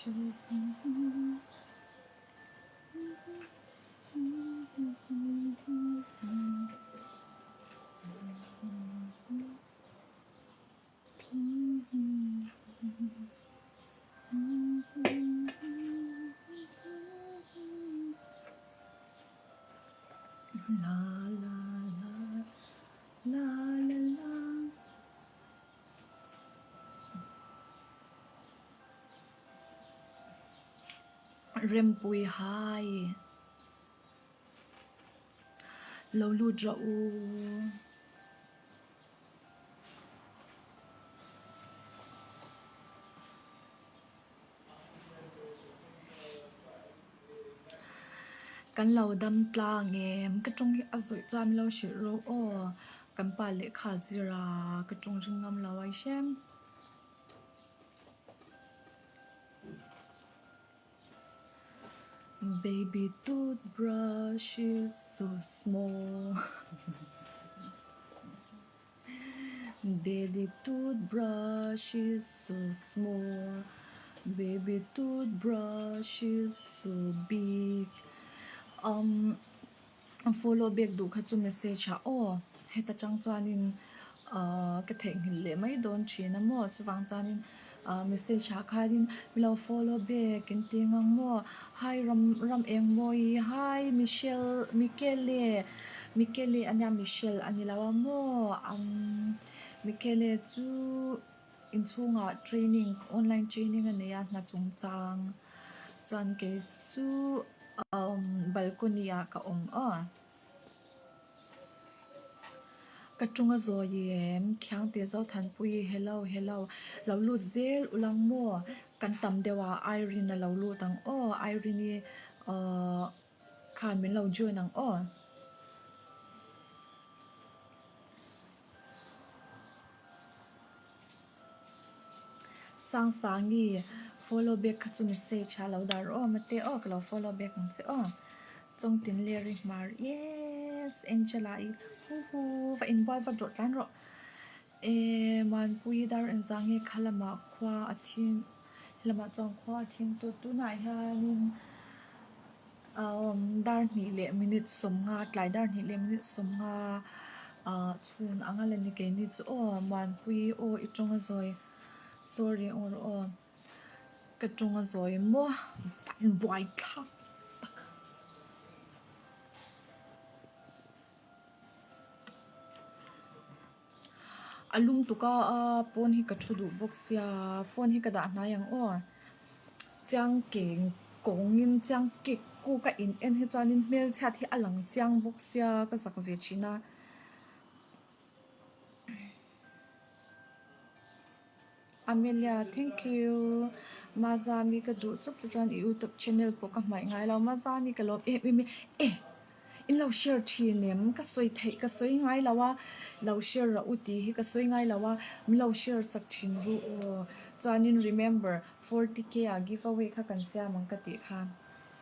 Toothbrushes La la la la la la Rempui hai lo lut rawh u. Kan lo dam tlang em? Ka tawng hi a zawih chuan min lo hrilh rawh aw. Kan pa lehkha zir a, ka tawng ring ngam lo ai hrem. Baby toothbrush is so small Daddy toothbrush is so small Baby toothbrush is so big Um follow back duh kha chu message ah aw heta tang chuanin ahh ka theihnghilh leh mai dawn thin a maw chuvang chuanin ahh message ah khanin min lo follow back in ti ngang maw hi ram ram eng mawi hi Michelle Michele Michele ania Michelle a ni lo a maw umm Michele chu inchhungah training online training a nei a hna chungchang chuan kei chu umm balcony ah ka awm aw. Ka tung a zawi em? Khiangte Zothanpui hello hello lo lut zel ulang maw? Kan tam deuh a Irene a lo lut ang aw Irene-i ahh khan min lo join ang aw. Sangsangi follow back kha chu message a lo dah rawh aw mate aw ka lo follow back ang che aw Chawngtin Leri Hmar yes Angela i huhu va inbual vat rawh tlan rawh eh Muanpui dar engzah nge kha lamah khua a thim helamah chuan khua a thim tawh tunah hianin Dar hnih leh minute sawmnga tlai dar hnih leh minute sawmnga ah chhun ang a la ni keini chu aw Muanpui aw i tawng a zawi sorry aw rawh aw ka tawng a zawi maw van buai thlak tak. A lum tuk a pawn hi ka thu duh bawk sia phone hi ka dah hnai ang aw chiang keng kawngin chiang kek kuk a in en hi chuanin hmelchhiat hi a lang chiang bawk sia ka zak ve thin a. Amelia thank you Mazami ka duh chawp te chuan i youtube channel pawh ka hmaih ngai lo Mazami ka lawm em em e eh in lo share thin em ka sawi theih ka sawi ngai lo a lo share rawh u tih hi ka sawi ngai lo a min lo share sak thin ru aw chuanin remember 40k ah give away kha kan siam ang ka tih kha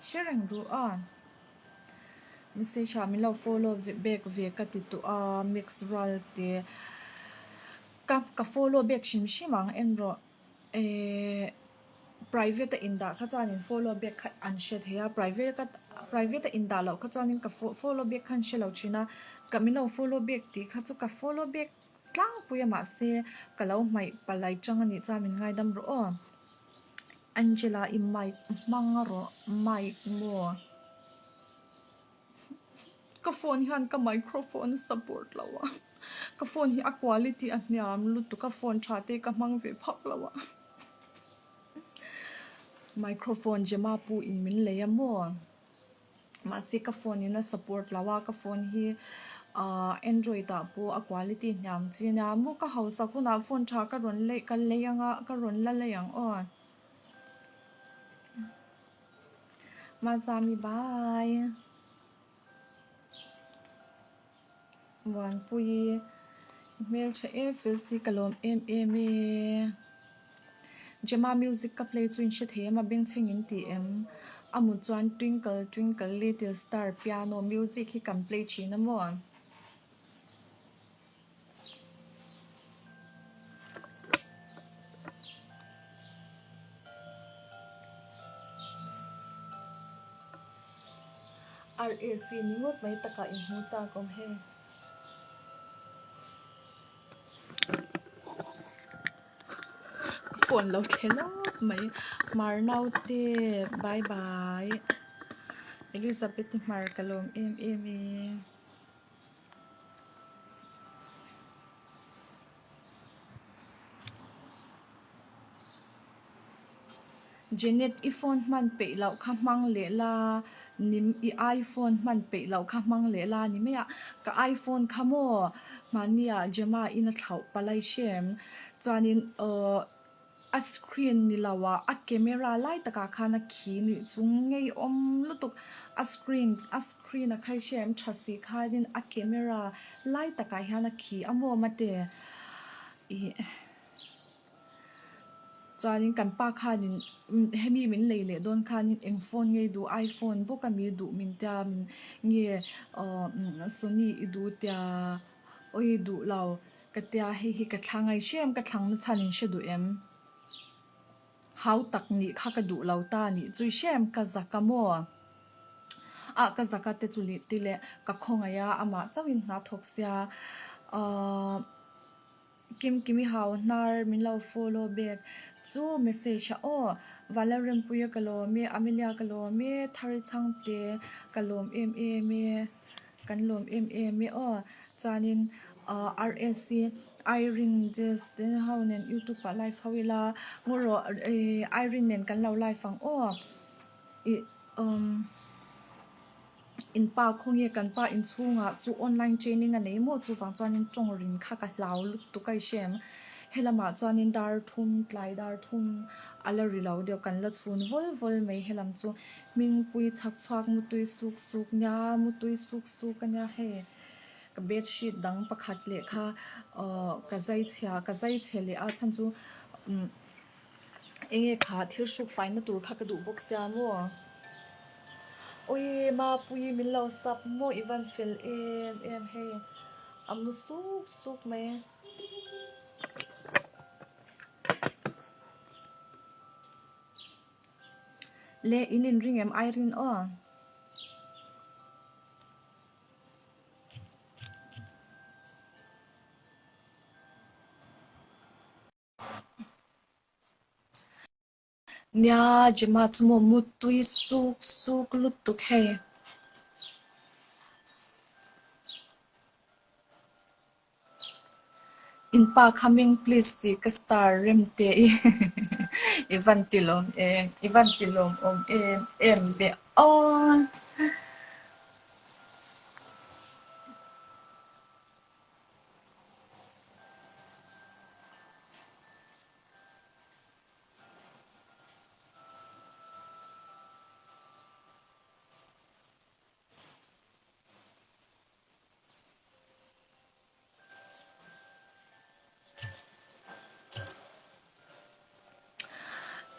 share reng ru aw message ah min lo follow back ve ka ti tawh a mix rual te. Ka ka follow back hrim hrim ang en rawh ehh private a indah kha chuanin follow back kha an hre thei a private a private a indah loh kha chuanin ka follow back kha an hre lo thin a ka min lo follow back tih kha chu ka follow back tlangpui a mahse ka lo hmaih palai chang anih chuan min ngaidam rawh aw Angela i mic hmang rawh mic maw. Ka phone hian ka microphone a support lo a, ka phone hi a quality a hniam lutuk a, phone tha te ka hmang ve phak lo a, microphone Gemma pu in min lei a maw, mahse ka phone in a support lo a, ka phone hi ah android ah pawh a quality hniam chi a nia maw, ka hausak hunah phone tha ka rawn lei ka lei ang a, ka rawn la lei ang aw. Mazami bye. Muanpui hmeltha em fel si ka lawm em em e. Gemma music ka play chu in hre thei em a bengchheng in ti em? A mut chuan twinkle twinkle little star piano music hi kan play thin a maw? RAC ni ngawt mai takah inhmu chak awm hei. Ka phone lo thle lawk mai. Hmar naute bye bye. Elizabeth-i hmar ka lawm em em e. Janet i phone hman peih loh kha hmang leh la nim i iPhone hman peih loh kha hmang leh la ni mai a, ka iPhone kha maw mahnia Gemma in a thlauh palh a i hre em? Chuanin aww a screen ni lo ah a camera lai takah khan a khi nih chu ngei awm lutuk a screen a screen a kha i hre em? Tha si khanin a camera lai takah hian a khi a maw mate ih. Chuanin kan pa khanin hemi min lei leh dawn khanin eng phone nge i duh iPhone bawk a mi duh min tia min nge aww Sony i duh tia aw i duh lo ka tia hei hi ka thlang a i hre em ka thlang na chhan in hre duh em hau tak nih kha ka duh lo ta nih chu i hre em ka zak a maw ah ka zak a te chu leh ti leh ka khawngaih a amah chauhin hna thawk sia ahh. Kimkimi hau hnar min lo follow back chu message a aw Valalrempuia ka lawm e Amelia ka lawm e Thari Chhangte ka lawm em em e kan lawm em em e aw chuanin ah RSC Irene Jess te ho nen youtube ah live ho ila ngaw rawh Irene nen kan lo live ang aw ih umm. In pa khawnge kan pa inchhungah chu online training a nei maw chuvang chuanin tawng rin kha ka hlau lutuk a i hre em? Helamah chuanin dar thum tlai dar thum a la ri lo deuh kan la chhun vawl vawl mai helam chu hmingpui chhak chhuak mutui suk suk nia mutui suk suk a nia hei ka bed sheet dang pakhat leh kha ahh ka zai chhia ka zai chhe leh a chhan chu umm Enge kha thil hruk faina tur kha ka duh bawk sia maw? Awii Mapui min lo sap maw i van fel em em hei a mu suk suk mai. Le in inring em Irene aw? Nia, Gemma chu maw mutui suk suk lutuk hei. In pa kha ming please tih ka star rem teh i i van ti lawm em i van ti lawm awm em em ve aw.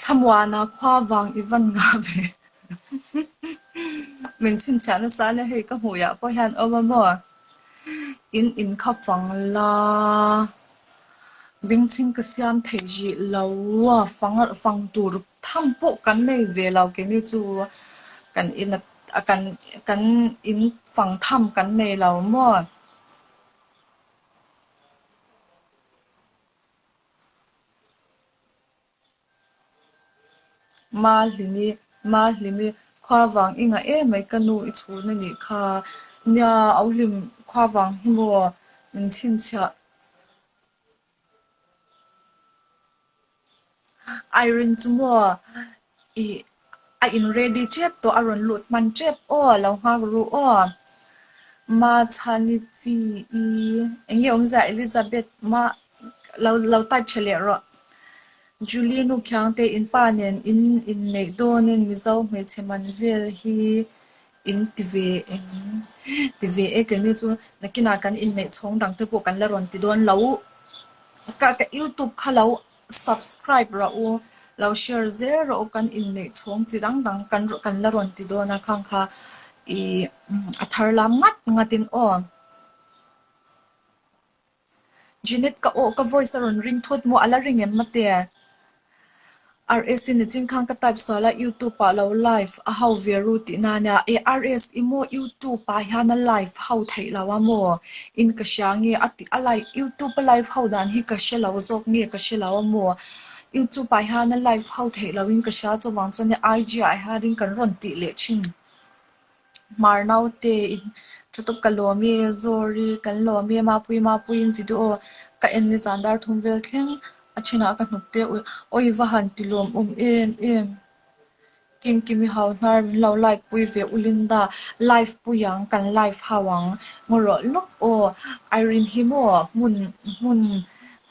Thlamuana khua vang i van ngah ve. Min chhinchhiah nasa ania hei ka hmuiah pawh hian awm a maw. In in kha fang la bengchhing ka siam thei rih lo a fang fang tur tham pawh kan nei ve lo keini chu kan in a kan kan in fang tham kan nei lo maw. Mahlimi Mahlimi khuavang i ngah em mai ka nu i chhun a nih kha. Nia Auhlim khuavang hi maw min chhinchhiah. Irene chu maw ih a in ready tep tawh a rawn lut hman tep aw lo nghak ru aw. Machhani chi i eng nge awmzia Elizabeth ma lo lo type tha leh rawh. Julie nu khiang te in pa nen in inneih dawnin Mizo hmeichhe man vel hi in ti ve eng ti ve e keini chu nakinah kan inneih chhawng dang te pawh kan la rawn ti dawn lo ka ka youtube kha lo subscribe rawh u lo share zel rawh u kan inneih chhawng chi dang dang kan kan la rawn ti dawn a khang kha ih a thar lam ngat ngat in aw. Jeanette ka aw ka voice a rawn ring thut maw a la ring em mate? RS i nichin khan ka type sual a youtube ah lo live a ho ve ru tih na nia e RS i maw youtube ah hian a live ho theih lo a maw in ka hria nge a tih a live youtube a live ho dan hi ka hre lo zawk nge ka hre lo a maw youtube ah hian a live ho theih lo in ka hria chuvang chuan IG ah hian kan rawn tih leh thin. Hmar naute in tha tawp ka lawm e, Zawri kan lawm e, Mapui Mapuiin video ka en nizan dar thum vel thleng a thinah ka hnuk te ui awi va han ti lawm awm em em Kimkimi hau hnar min lo like pui ve u Linda live pui ang kan live hau ang ngaw rawh lawk aw Irene hi maw hmun hmun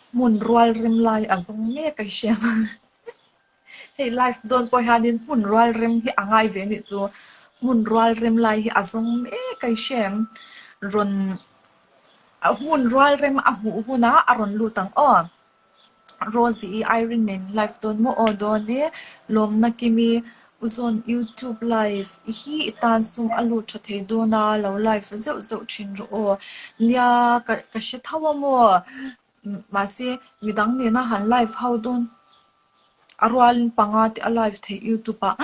hmun rual rem lai a zawng mek a i hria ang. Hei live dawn pawh hianin hmun rual rem hi a ngai ve anih chu. Hmun rual rem lai hi a zawng mek a i hre em? Rawn hmun rual rem a hmuh hunah a rawn lut ang aw. Rosie i Irene nen live dawn maw aw dawn e. Lawmna Kimi u zawn youtube live i hi i tan sum a lut tha thei dawn a lo live zeuh zeuh thin rawh aw. Nia ka ka hre tho a maw? Mahse midang nena han live ho dawn a rualin panga te a live theih youtube ah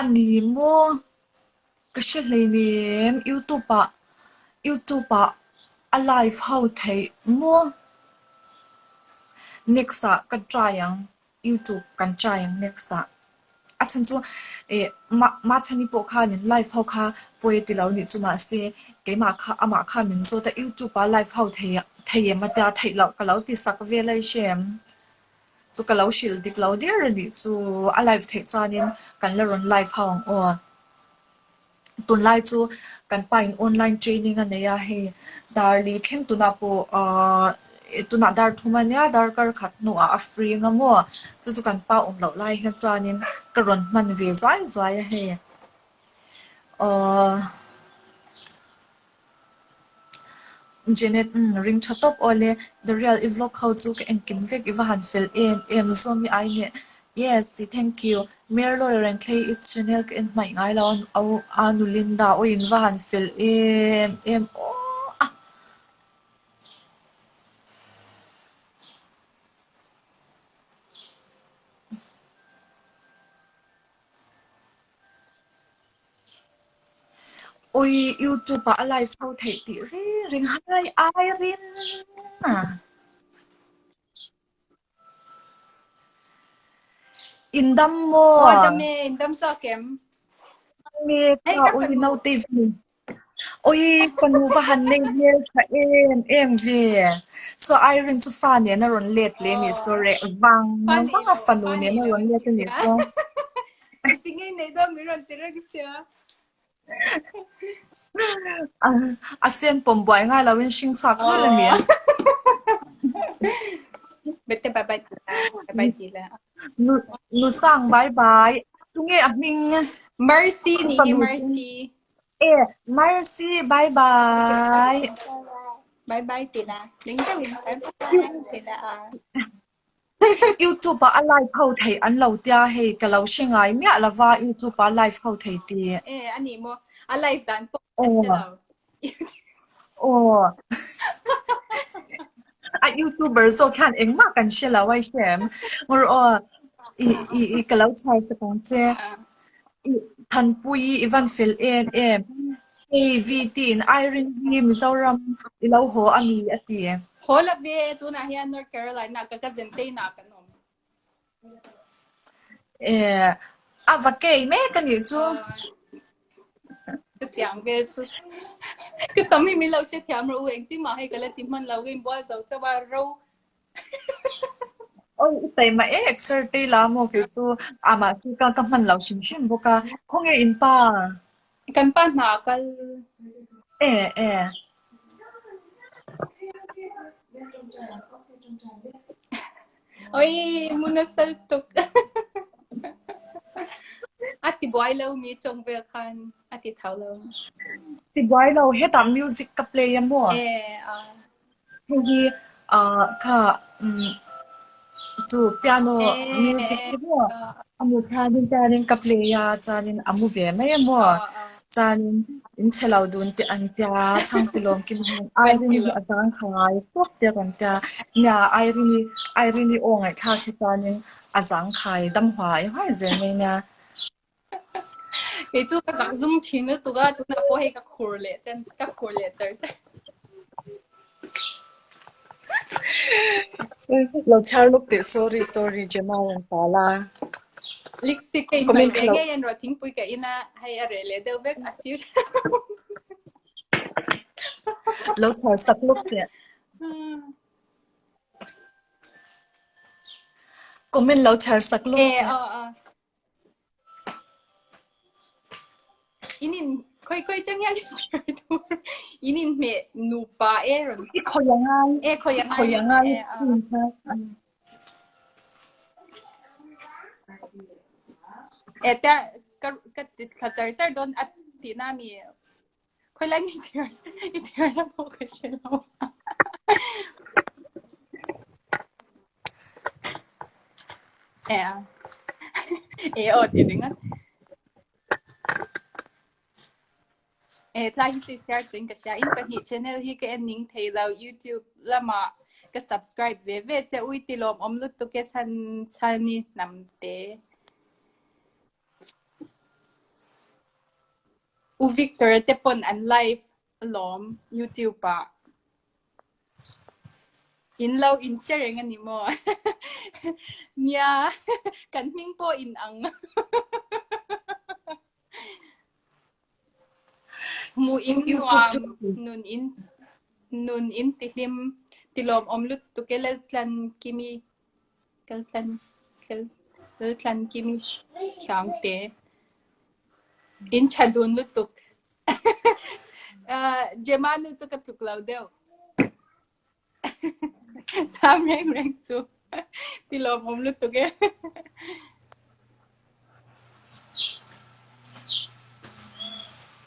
a ni maw ka hre hleinem youtube ah youtube ah a live ho theih maw next ah ka try ang. Youtube kan try ang next ah. A chhan chu eh Machhani pawh khanin live ho kha pawi a ti lo nih chu mahse keimah kha amah kha min zawt a youtube ah live ho thei thei em a tia theih loh ka lo ti sak vel a i hre em? Chu ka lo hrilh dik lo der a nih chu a live theih chuanin kan la rawn live ho ang aw. Tunlai chu kan pa in online training a nei a hei dar li thleng tunah pawh ahh tunah dar thum a nia darkar khat hnuah a free anga maw chu chu kan pa awm loh lai hian chuanin ka rawn hman ve zuai zuai a hei ahh. Janet umm ring tha tawp aw le The Real i vlog ho chu ka enkim vek i va han fel em em zawm i ai neh yes i thank you Merlawi Renthlei i channel ka en hmaih ngai lo a a nu Linda aw in va han fel em em aw a. Ui youtube ah a live ho theih tih reng reng hai ai rin a. In dam maw? Aw dam e, in dam zawk em? Dam e, Hei ka ka ui fanu. naute ve. Ui fanu va han nei hmel tha em em ve. So Irene chu fa nen a rawn let leh a nih saw reh vang Fa nei vang a lo, fanu fa nen nei a lo rawn an let ti a nih sia. chu. Engtin nge nei dawn min rawn ti reng sia. A sen pawm buai ngai lo in hring chhuak hlul a mi. Bete bye bye ti la, bye bye ti la. Nu nu sang bye bye. Tunge a hming? Mercy ni hi Fanu Mercy. E Mercy bye bye. Bye bye ti la. Ning deuhin bye bye ti la a. Youtube ah a live ho theih an lo tia hei ka lo hre ngai miah lova youtube ah live ho thei tih. E a ni maw a live dan pawh ka hre lo. Aw a youtuber zawk hian engmah kan hre lo a i hre em? Ngawr aw i i i ka lo chhar sak ang che. I Thanpui i van fel em em. Hei VT in Irene hi Mizoram i lo haw a mi a ti. Haw la ve, tunah hian North Carolina ka cousin te inah kan awm. Eh, a va kei mek a nih chu. Chutiang vel chu. Ka sam hi min lo hrethiam rawh u, engtin mah hei ka la ti hman lo, ka inbual zo chauh a, ro Oi, i taima ek sir te la maw kei chu amah chu ka ka hman lo hrim hrim bawk a. Khawnge in pa? Kan pa hna a kal. E e. Oi, mun a sal tuk. A ti buai lo mi chong vel khan a ti thau lo. Ti buai lo, hetah music ka play a maw? E a. Hei hi ah kha umm chu piano music te maw a mu khanin chuanin ka play a chuanin a mu ve mai a maw. Chuanin in chhe lo dun teh an tia, chhangte lawm kim hian Irene hi a zang kha ngai fawk te rawn tia. Nia Irene Irene aw ngaihthlak hi chuanin a zang khai dam huai huai zel mai nia. Kei chu ka zak zum thin lutuk a, tunah pawh hei ka khur leh chen ka khur leh char char. Lo chhiar lawk teh sorry sorry Gemma rawn pal a. Lipstick ka inhnawih ve ngei an rawh thingpui ka in a, hei a reh leh deuh vek a sir. Lo chhiar sak lawk teh. Comment lo chhiar sak lawk teh. In in khoi khoi chang hian chhiar tur in in hmeh nupa e rawn I khoi a ngai e khoi a i khoi a ngai e a e ta ka ka ti thla char char dawn a ti na mi khoi lai ni chhiar i chhiar na pawh ka hre lo. E a e aw ti ringawt. E tlai hi chu i chhiar chuin ka hria. In pahnih channel hi ka en ning thei lo YouTube lamah ka subscribe ve ve che ui ti lawmawm lutuk e chhan chhani hnam te. U Victor te pawn an live alawm YouTube ah. In lo in hre reng a ni maw? Nia, kan hming pawh in ang. Hmuh in nuam, nun in nun in tihlim, tilawmawm lutuk e Laltlankimi. Kaltlan Laltlankimi Khiangte. In tha dun lutuk. Gemma nu chu ka tluk lo deuh. Sam reng reng su. Ti lawmawm lutuk e.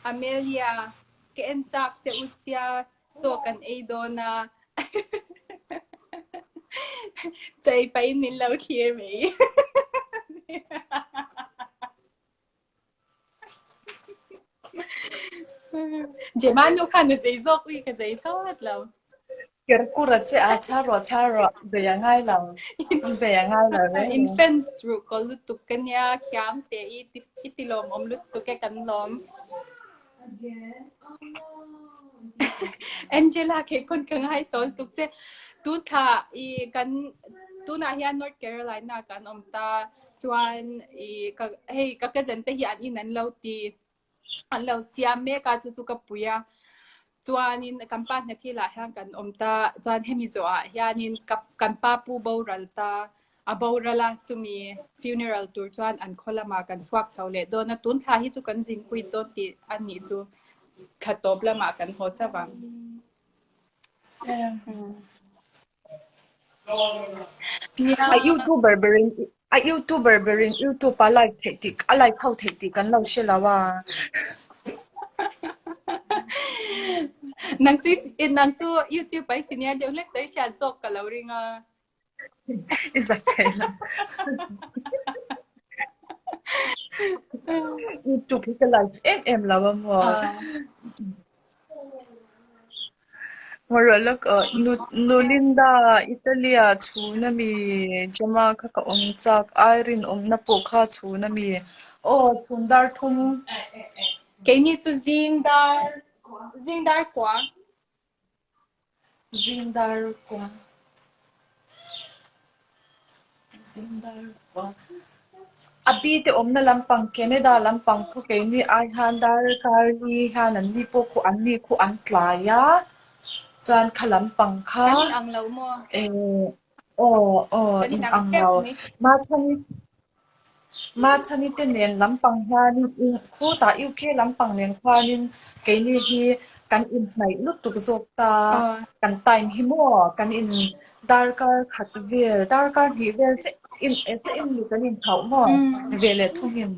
Amelia, ka en chak che u sia chaw kan ei dawn a. Chei pahin min lo thlir mai. Gemma nu khan a zei zawk ui ka zei thlawt lo. Kerkura che a chhar rawh chhar rawh zei a ngai lo zei a ngai lo reng In fans ruh kawl lutuk ka nia khiang te i i ti lawmawm lutuk e kan lawm. Angela kei pawn ka ngai tawl tuk che. Tun thla i kan tunah hian North Carolina kan awm ta. Chuan i ka hei ka cousin te hi an in an lo ti an lo siam mek a chu chu ka pui a chuanin kan pa hna thil ah hian kan awm ta chuan hemi zawh ah hianin ka kan pa pu boral ta a boral a chumi funeral tur chuan an khaw lamah kan chhuak chho leh dawn a tun thla hi chu kan zin pui dawn tih a nih chu thla tawp lamah kan haw chauh ang. A youtuber berin a youtuber berin youtube a like theih tih a like ho theih tih kan lo hre lo a. Nang chu nang chu youtube ai senior deuh hlek tawh i hriat zawk ka lo ring a. I zak thei lo. Youtube hi ka like em em lo a maw. Ngaruah lawk aw Nu Nu Linda Italy ah chhun a mi Gemma kha ka awm chak Irene awmna pawh kha chhun a mi aw chhun dar thum. Keini chu zing dar zing dar kua. Zing dar kua. Zing dar kua. A bi te awmna lampang Canada lampang khu keini ai hian dar kar li hian an ni pawh khu an ni khu an tlai a chuan kha lampang kha Kan inang lo maw? eh aw aw Kan inang inang tep lo. mai. Machhani Machhani te nen lampang hianin khutah UK lampang nen khuanin keini hi kan inhnaih lutuk zawk ta, kan time hi maw kan in darkar khat vel, darkar hnih vel che in che in ni kan inthauh maw ve leh thungin.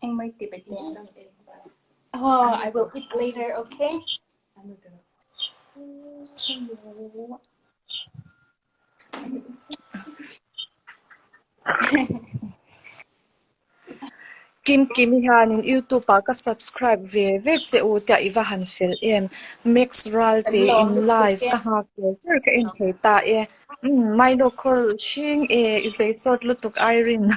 Engmai ti pe te. Oh, I will eat later, okay? Kim Kim hianin YouTube ah ka subscribe ve ve che u tia i va han fel em. Max Ral Kan te lawm in lutuk live e. ka nghak tel cher ka en thei ta e. Umm Milo khawr hring e i zei sawt lutuk Irene.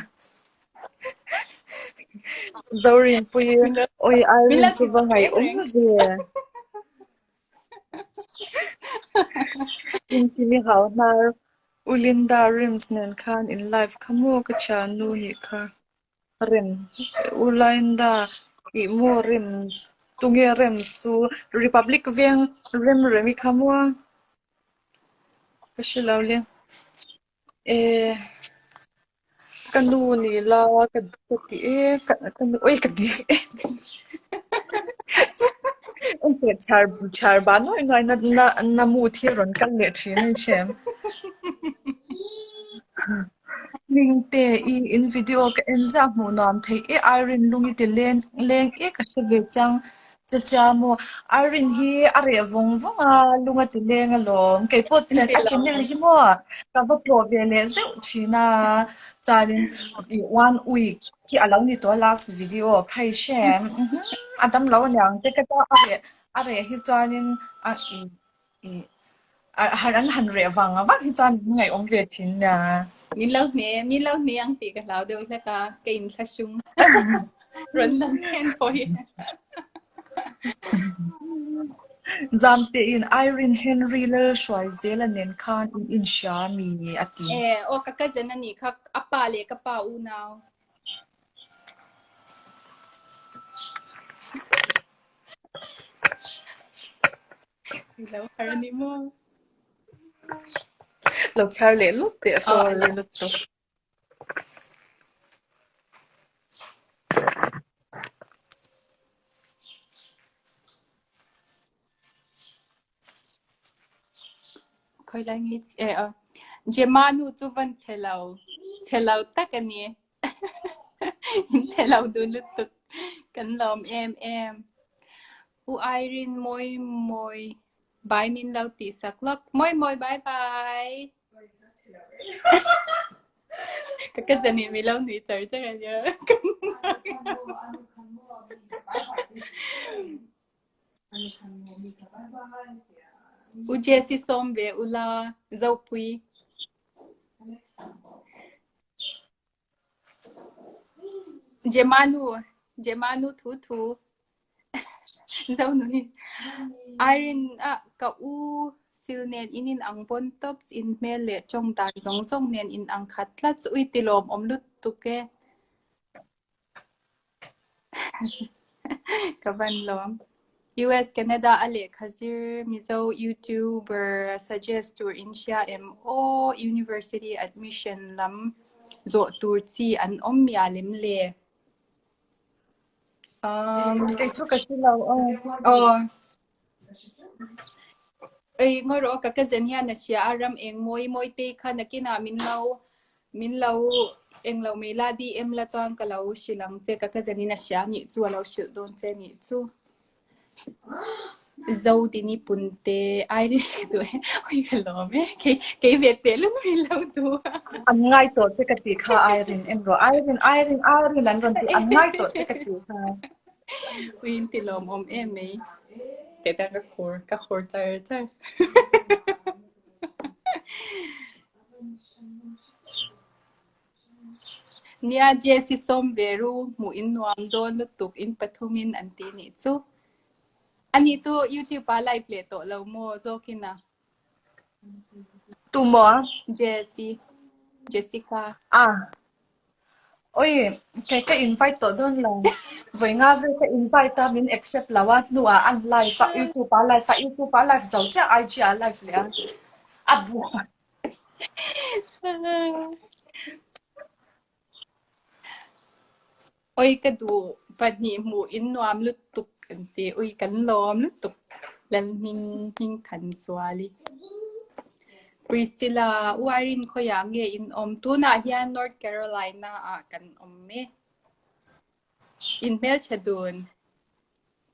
Zorinpui Min lo oi min Irene lo chu ti va reng ngaihawm reng. ve. Kim Kim i hau hnar U Linda Rims nen khan in live kha maw ka thiannu nih kha. Rem U Linda ih maw Rims tunge Rims chu Republic veng rem rem i kha maw ka hre lo le. Eh ka nu ni la ka ka ti e ka ka nu oi ka ti e Engte chhar chhar ba nuai nuai na na na mood hi a rawn kal leh thin a ni hrem. Hmingte i in video ka en ziah hmuh nuam theih e Irene lung i ti leng leng e ka hre ve chiang che sia maw Irene hi a reh vawng vawng a lung a ti leng alawm keipawh In ti a lo. channel hi maw ka va tlawh ve leh zeuh thin a chuanin ih one week khi a lo ni tawh a last video kha i hre em a dam lo aniang te ka tia a reh a reh hi chuanin a ih ih A han an han reh vang vang hi chuan min ngaihawm ve thin nia. Min lo hne, min lo hne ang tih ka hlau deuh hlek a, ka inthlahrung rawn lang khen pawh hi. Zamte in Irene Henry Lalhruaizela nen khan in inhria mi a ti. E, aw ka cousin a nih kha, a pa leh ka pa unau. Lo har a ni maw? Lo chhiar leh lut teh Aw, sorry ala. lutuk. Khoi lai nge e a. Gemma nu chu van che lo. Che lo tak a ni. In che lo dun lutuk. Kan lawm em em. U Irene mawi mawi bye min lo tih sak lawk. Mawi mawi bye bye. Ka ka zan in mi lo nui char char a nia. U Jessie sawm ve ula Zopui. Gemma nu, Gemma nu thu thu. Zo nu ni. Irene ah ka u sil nen in in ang bon tops in hmel leh tawng dan zawng zawng nen in ang khat tlat ui ti lawm awm lutuk e. Ka van lawm. US Canada a lehkha zir Mizo YouTuber suggest tur in hria em aw University admission lam zawh tur chi an awm mial em le? Um, Kei chu ka hre lo aw. Aw. Ei ngaw rawh ka cousin hian a hria a ram eng mawi mawi te kha nakinah min lo min lo eng lo mai la DM la chuan ka lo hrilh ang che ka cousin in a hria nih chu a lo hrilh dawn che nih chu. Zo tini punte ai ri duh e oi ka lawm e kei kei ve teh lung min lo duh a. An ngai tawh che ka tih kha Irene en rawh Irene Irene Irene an rawn ti an ngai tawh che ka tih kha. Ui in ti lawmawm em mai. Teta ka khur ka khur char char. Nia Jess hi sawm ve ru hmuh in nuam dawn lutuk in pathum in an ti nih chu. Ani chu YouTube ah live leh tawh lo maw zawkin a? Tu maw? Jess hi. Jessica. Ah. Oi, kei ka invite tawh dawn lo. Vawi nga vel ka invite a, min accept lo a, hnuah an live a, YouTube ah live a, YouTube ah live zo chiah IG ah live leh a. A buai. Oi ka duh pahnih hmuh in nuam lutuk an ti. Ui kan lawm lutuk. Lalhming hming than suali. Priscilla, U Irene khawiah nge in awm? Tunah hian North Carolina ah kan awm e. In hmeltha dun.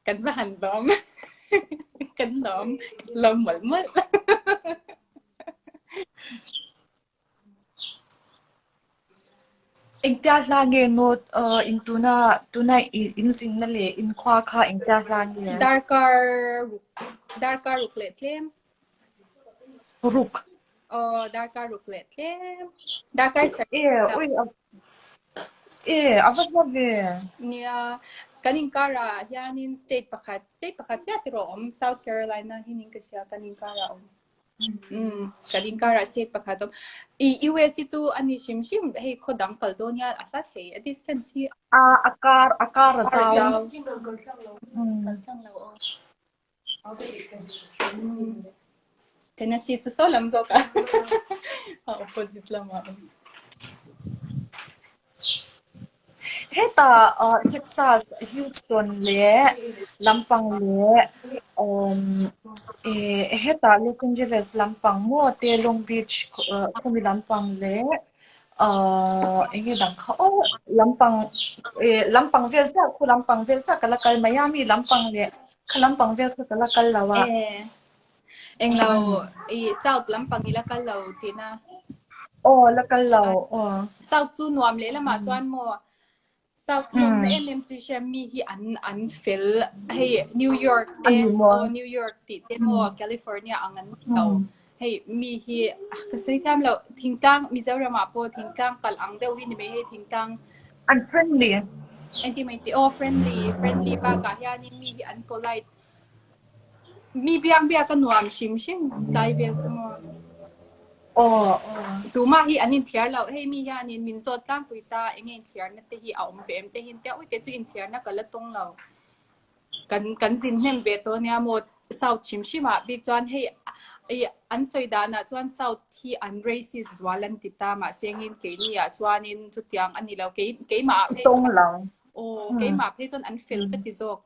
Kan va han lawm. Kan lawm. Kan lawm mawlh mawlh. Engtia hla nge North in tuna tuna in zinna leh in khua kha engtia hla nge? Darkar ruk darkar ruk leh tlem. Ruk. Aw darkar ruk leh tlem. Darkar E ui e a va hla ve. Nia kan inkarah hianin state pakhat state pakhat chiah tiraw awm South Carolina hi ning ka hria kan inkarah awm. Kan inkarah state pakhat awm. I US hi chu a ni hrim hrim hei khaw dang kal dawn hian a hla hlei a distance hi. A a kar a kar a zau. Tennessee chu saw lam zawk a a opposite lamah awm. Hetah Texas, Houston leh lampang leh hetah Los Angeles lampang maw te Long Beach khawmi lampang leh eng nge dang kha aw lampang lampang vel chiah khu lampang vel chiah ka la kal Miami lampang leh kha lampang vel kha ka la kal lo a. Englo i south lampang i la kal lo tihna. Aw la kal lo aw. South chu nuam leh lamah chuan maw South nawmna em em chu i hria mi hi an an fel hei New York te aw New York tih te maw California ang an ni lo hei mi hi ka sawi thiam lo thingtlang Mizoramah pawh thingtlang kal ang deuh hi ni mai hei thingtlang An friendly. Engtin mai tih aw friendly friendly bakah hianin mi hi an polite Mi biak biak a nuam hrim hrim tlai vel chu maw? Aw aw. Tumah hi an inthiar loh, hei mi hianin min zawt tlangpui ta, enge inthiarna te hi a awm ve em te hi tia ui te chu inthiarna ka la tawng lo. Kan kan zin hnem ve tawh ania maw South hrim hrim ah bik chuan hei i an sawi danah chuan South hi an racist zual an ti ta mahse engin keini ah chuanin chutiang a ni lo kei keimah ah phei chuan aw keimah phei chuan an fel ka ti zawk.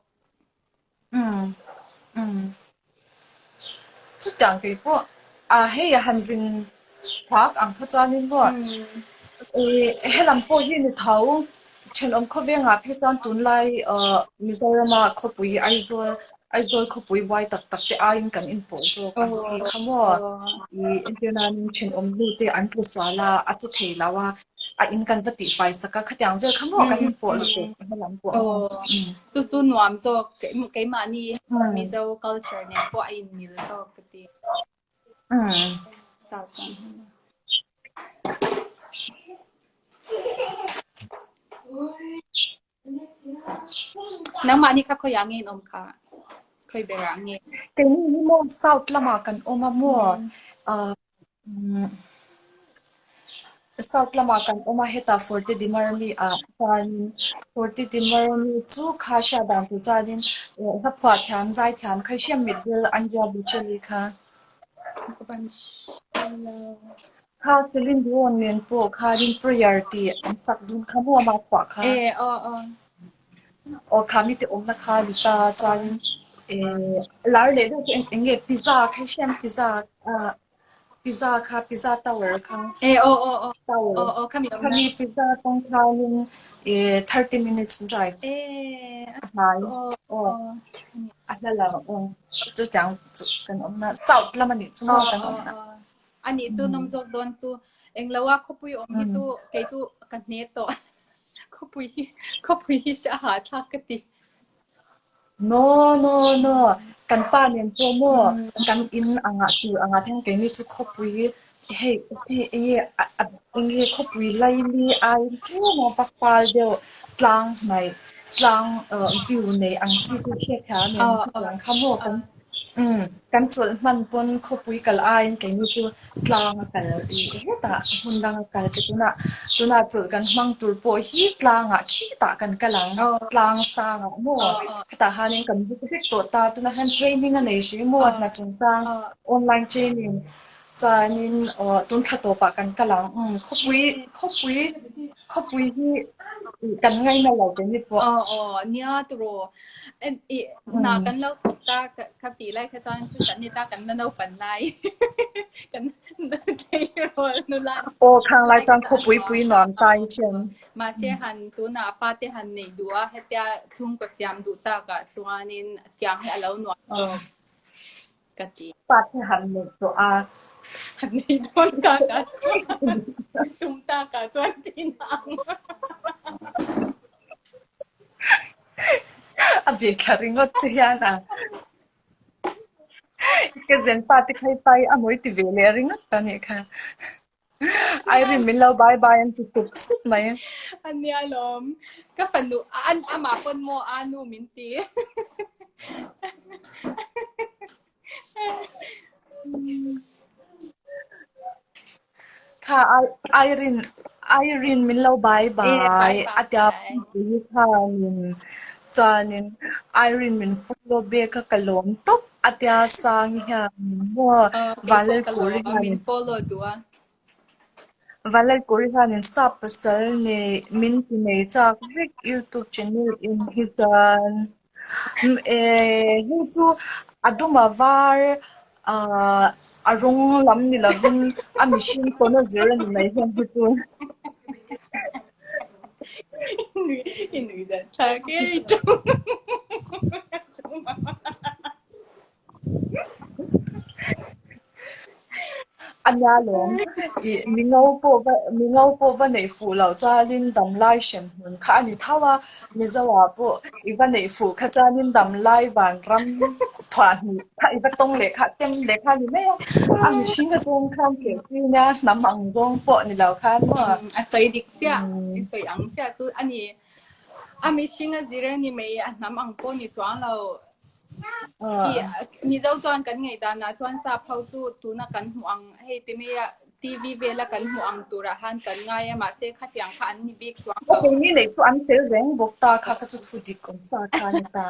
Umm umm chutiang kei pawh a hei a han zin phak ang kha chuanin maw ih helam pawh hi ni tho thenawm khawvengah phei chuan tunlai ah Mizorama khawpui Aizawl Aizawl khawpui buai tak tak te aiin kan inpawh zawk ang chi kha maw ih entir nanin thenawm nu te an tlu sual a a che thei lo a. A in kan va tihfai sak a, khatiang vel kha maw kan inpawh lutuk helam pawh Aw, chu chu nuam zawk keimahni Mizo culture nen pawh a inmil zawk ka ti. South lam hi. Nangmahni kha khawiah nge in awm kha? Khawi berah nge? Keini hi maw South lamah kan awm a maw? South lamah kan awm a, hetah Forte de Marmi ah chuanin Forte de Marmi chu kha hriat dan tur chuanin hla phuah thiam, zai thiam kha hriam mit vel Andrea Bocelli kha. Kha Celine Dion nen pawh khanin prayer tih an sak dun kha maw ama phuah kha. Aw kha mite awmna kha ni ta chuanin lar leh deuh chu eng nge pizza kha hriam pizza Pizza kha pizza tower kha Eh aw aw aw tower aw aw khami awmna khami pizza tang khanin eh 30 minutes drive eh a hnai aw aw aw a hla lo aw chutiang chu kan awmna south lam anih chu aw maw kan aw awmna aw anih chu nawm zawk dawn chu englo a khawpui awm hi chu kei chu ka hne tawh khawpui hi khawpui hi a hahthlak ka ti. No no no kan pa nen pawh maw kan in angah tur angah hian keini chu khawpui hei hei enge enge khawpui laili aiin tlem a va fal deuh tlang hnaih tlang view nei ang chi te hriat thei a nen chutiang kha maw kan umm kan chawlh hman pawn khawpui kal aiin keini chu tlang a kal hetah hmun danga kal te tunah tunah chawlh kan hmang tur pawh hi tlangah khitah kan kal ang tlang sangah maw khatah hianin kan buk vek tawh ta tunah hian training a nei hrim maw hna chungchang online training chuanin aw tun thla tawpah kan kal ang umm khawpui khawpui khawpui hi kan ngaina lo te ni pawh. Aw aw nia tiraw i hna kan lo thawk ta ka tih lai kha chuan chu hran ni ta kan la naupan lai kan tleirawl nula Aw khang lai chuan khawpui pui nuam ta i hriat. Mahse han tunah pa te han neih duh a hetia chhungkaw siam duh takah chuanin tiang hi a lo nuam tawk. ka ti. Pa te han neih tawh a. Han neih dawn takah chuan tum takah chuan ti na ang. A ve thla ringawt che hian a. Ka zen pa te kha i pai a mawi ti ve leh ringawt ta nih kha. Irene min lo bye bye an ti sup sup mai. A nia lawm. Ka fanu an amah pawn maw a nu min ti. Kha Irene Irene min lo bye bye a tia pui khanin chuanin Irene min follow back a ka lawm tawp a tia Sangi hianin maw Vanlalkuri hianin min follow duh a. Vanlalkuri hianin sap pasal nei min ti nei chak vek youtube channel in hi chuan Hei chu a dum a var ahh a rawng lam ni lovin a mihring tawn a zir a ni mai hian hi chu. A nia lawm, ih mi ngo pawh va mi ngo pawh va neih fuh loh chuanin damlai hrem hmun kha a ni tho a, Mizo ah pawh i va neih fuh kha chuanin damlai vanram thuah hnih kha i va tawng leh kha tem leh kha a ni mai a, a mihring a zawng khan keh chi nia hnam ang zawng pawh ni lo khan maw. A sawi dik chiah, i sawi ang chiah chu a ni. A mihring a zir a ni mai, a hnam ang pawh ni chuang lo. Mizo chuan kan ngaihdanah chuan sap ho chu tuna kan hmuh ang hei ti mai a TV vela kan hmuh ang turah khan kan ngai a mahse khatiang kha an ni bik chuang lo. Keini neih chu an fel reng bawk ta kha kha chu thu dik awm sa kha a ni ta.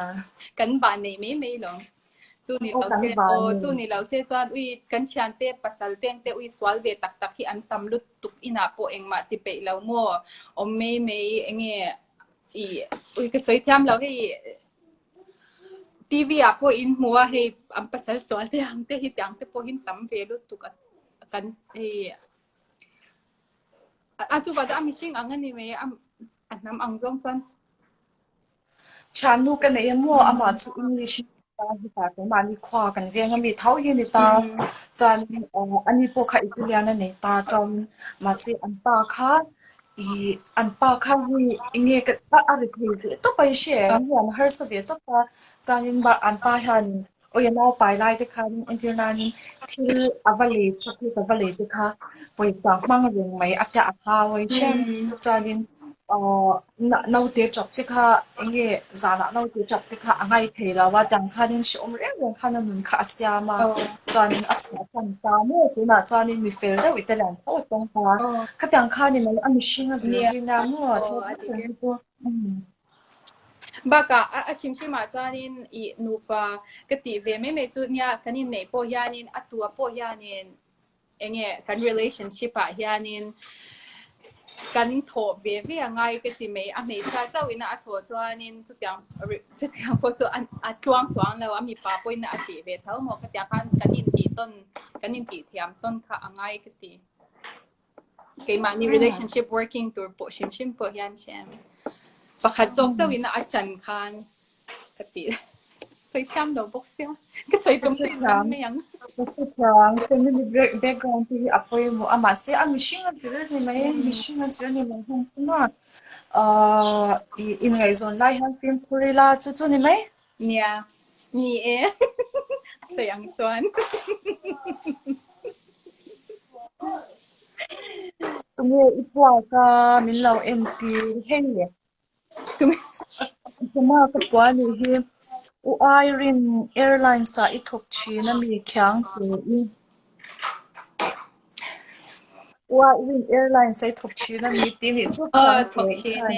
Kan vah neih mai mai lo. Chu ni lo se aw chu ni lo se chuan ui kan thiante pasal te ang te ui sual ve tak tak hi an tam lutuk inah pawh engmah ti peih lo maw awm mai mai enge i ui ka sawi thiam lo hei TV ah pawh in hmu a hei an pasal sual te ang te hi tiang te pawh hi tam ve lutuk a kan hei a chuvah chuan a mihring ang a ni mai a a hnam ang zawng chuan. Thiannu ka nei a maw amah chu English in ta hetah keimahni khua kan veng a mi tho hi a ni ta chuan ani pawh kha Italian a nei ta chuan mahse an pa kha Ih an pa kha hei enge ka a ri thei ve tawp a i hre em hian a harsa ve tawp a chuanin ba an pa hian awi a naupai lai te khan entir nanin thil a va lei chocolate a va lei te kha pawisa hmang reng mai a tia a hau a i hre em chuanin ahh naute tap te kha enge zanah naute tap te kha a ngai thei lo a tiang khanin hrehawm reng reng khan a nun kha a siam a chuanin a chhuah tan ta maw tunah chuanin mi fel deuh i te lian tho a tawng ta. Khatiang kha ni mai a mihring a zir hi nia maw thil hrang hrang hi chu. Bakah a hrim hrimah chuanin ih nupa ka tih ve mai mai chu nia kan inneih pawh hianin a tua pawh hianin enge kan relationship ah hianin kan thawh ve ve a ngai ka ti mai a hmeichhia chauhin a thawh chuanin chutiang chutiang pawh chu a tluang chuang lo a mipa pawhin a tih ve tho maw ka tia khan kan intih tawn kan intih thiam tawn kha a ngai ka ti. Keimahni relationship working tur pawh hrim hrim pawh hian hriam pakhat zawk chauh in a chan khan ka ti sawi thiam lo bawk sia ka sawi tum chu in man mai ang. Ka hre thiam family background te hi a pawimawh a mahse a mihring a zir a ni mai mihring a zir a ni mai heng chu maw ahh inngaihzawn lai hian fimkhur ila chu chu ni mai. Nia Ni e, a sawi ang chuan. Tunge i puak a min lo entir hei. Tunge. Tuma ka pua nih hi U Irene Airlines ah i thawk thin a mi khiang te i. U Irene Airlines ah i thawk thin a mi tih nih chu khiang te i khan.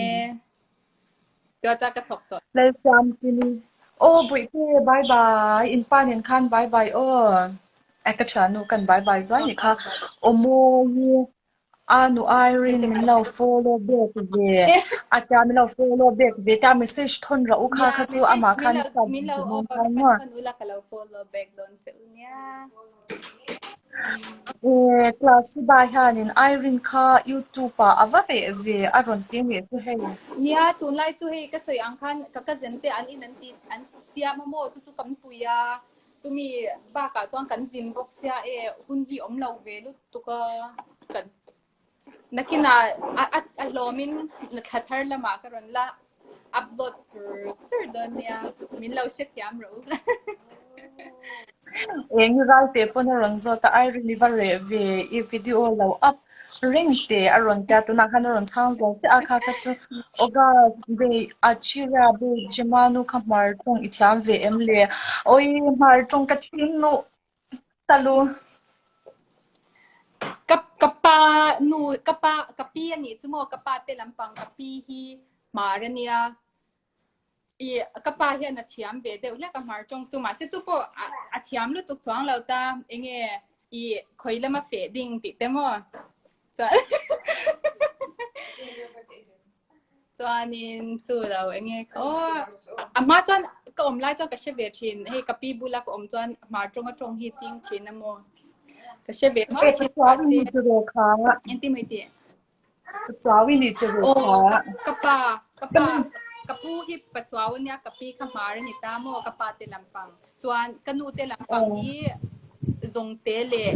Tuata ka thawk tawh. Lalsiamkimi, Aw Bawihte, bye bye, in pa nen khan bye bye aw. A ka thiannu kan bye bye zuai nih kha. Aw Mawi, a nu Irene min lo follow back ve. A tia min lo follow back ve tia message thawn rah u kha kha chu amah khan i hriat Min lo duh aw dawn khan ka maw. thawn ula ka lo follow back dawn che u nia. Eh, Classiba hianin Irene kha YouTube ah a va reh ve a rawn ti nih chu hei. Nia, tunlai chu hei ka sawi ang khan ka cousin te an in an ti an siam a maw chu chu kan pui a, chumi bakah chuan kan zin bawk sia e hun hi awm lo ve lutuk a kan. Nakinah a a a hlawmin na thla thar lamah ka rawn la upload chur chur dawn nia. Min lo hrethiam rawh u. Eng ralte pawn a rawn zawt a, Irene i va reh ve i video lo up reng teh a rawn tia tunah khan a rawn chhang zo chiah a kha kha chu Oga be Achira be Jemanu kha hmar tawng i thiam ve em le? Awii hmar tawng ka thin nuh ta lu. Ka ka pa nu ka pa ka pi a nih chu maw ka pa te lampang ka pi hi hmar a nia. I ka pa hian a thiam ve deuh hlek a hmar tawng chu mahse chu pawh a thiam lutuk chuang lo ta enge i khawi lama feh ding tih te maw chuan chuanin chu lo enge aw a hma chuan ka awm lai chuan ka hre ve thin hei ka pi bula ka awm chuan hmar tawng a tawng hi ching thin a maw ka hre ve hma thin mahse engtin mai tih. Pachuau i nih tiraw Aw, kha? ka pa, ka pa, ka pu hi Pachuau a nia, ka pi kha Hmar a ni ta maw, ka pa te lampang. Chuan ka nu te lampang hi Zawngte leh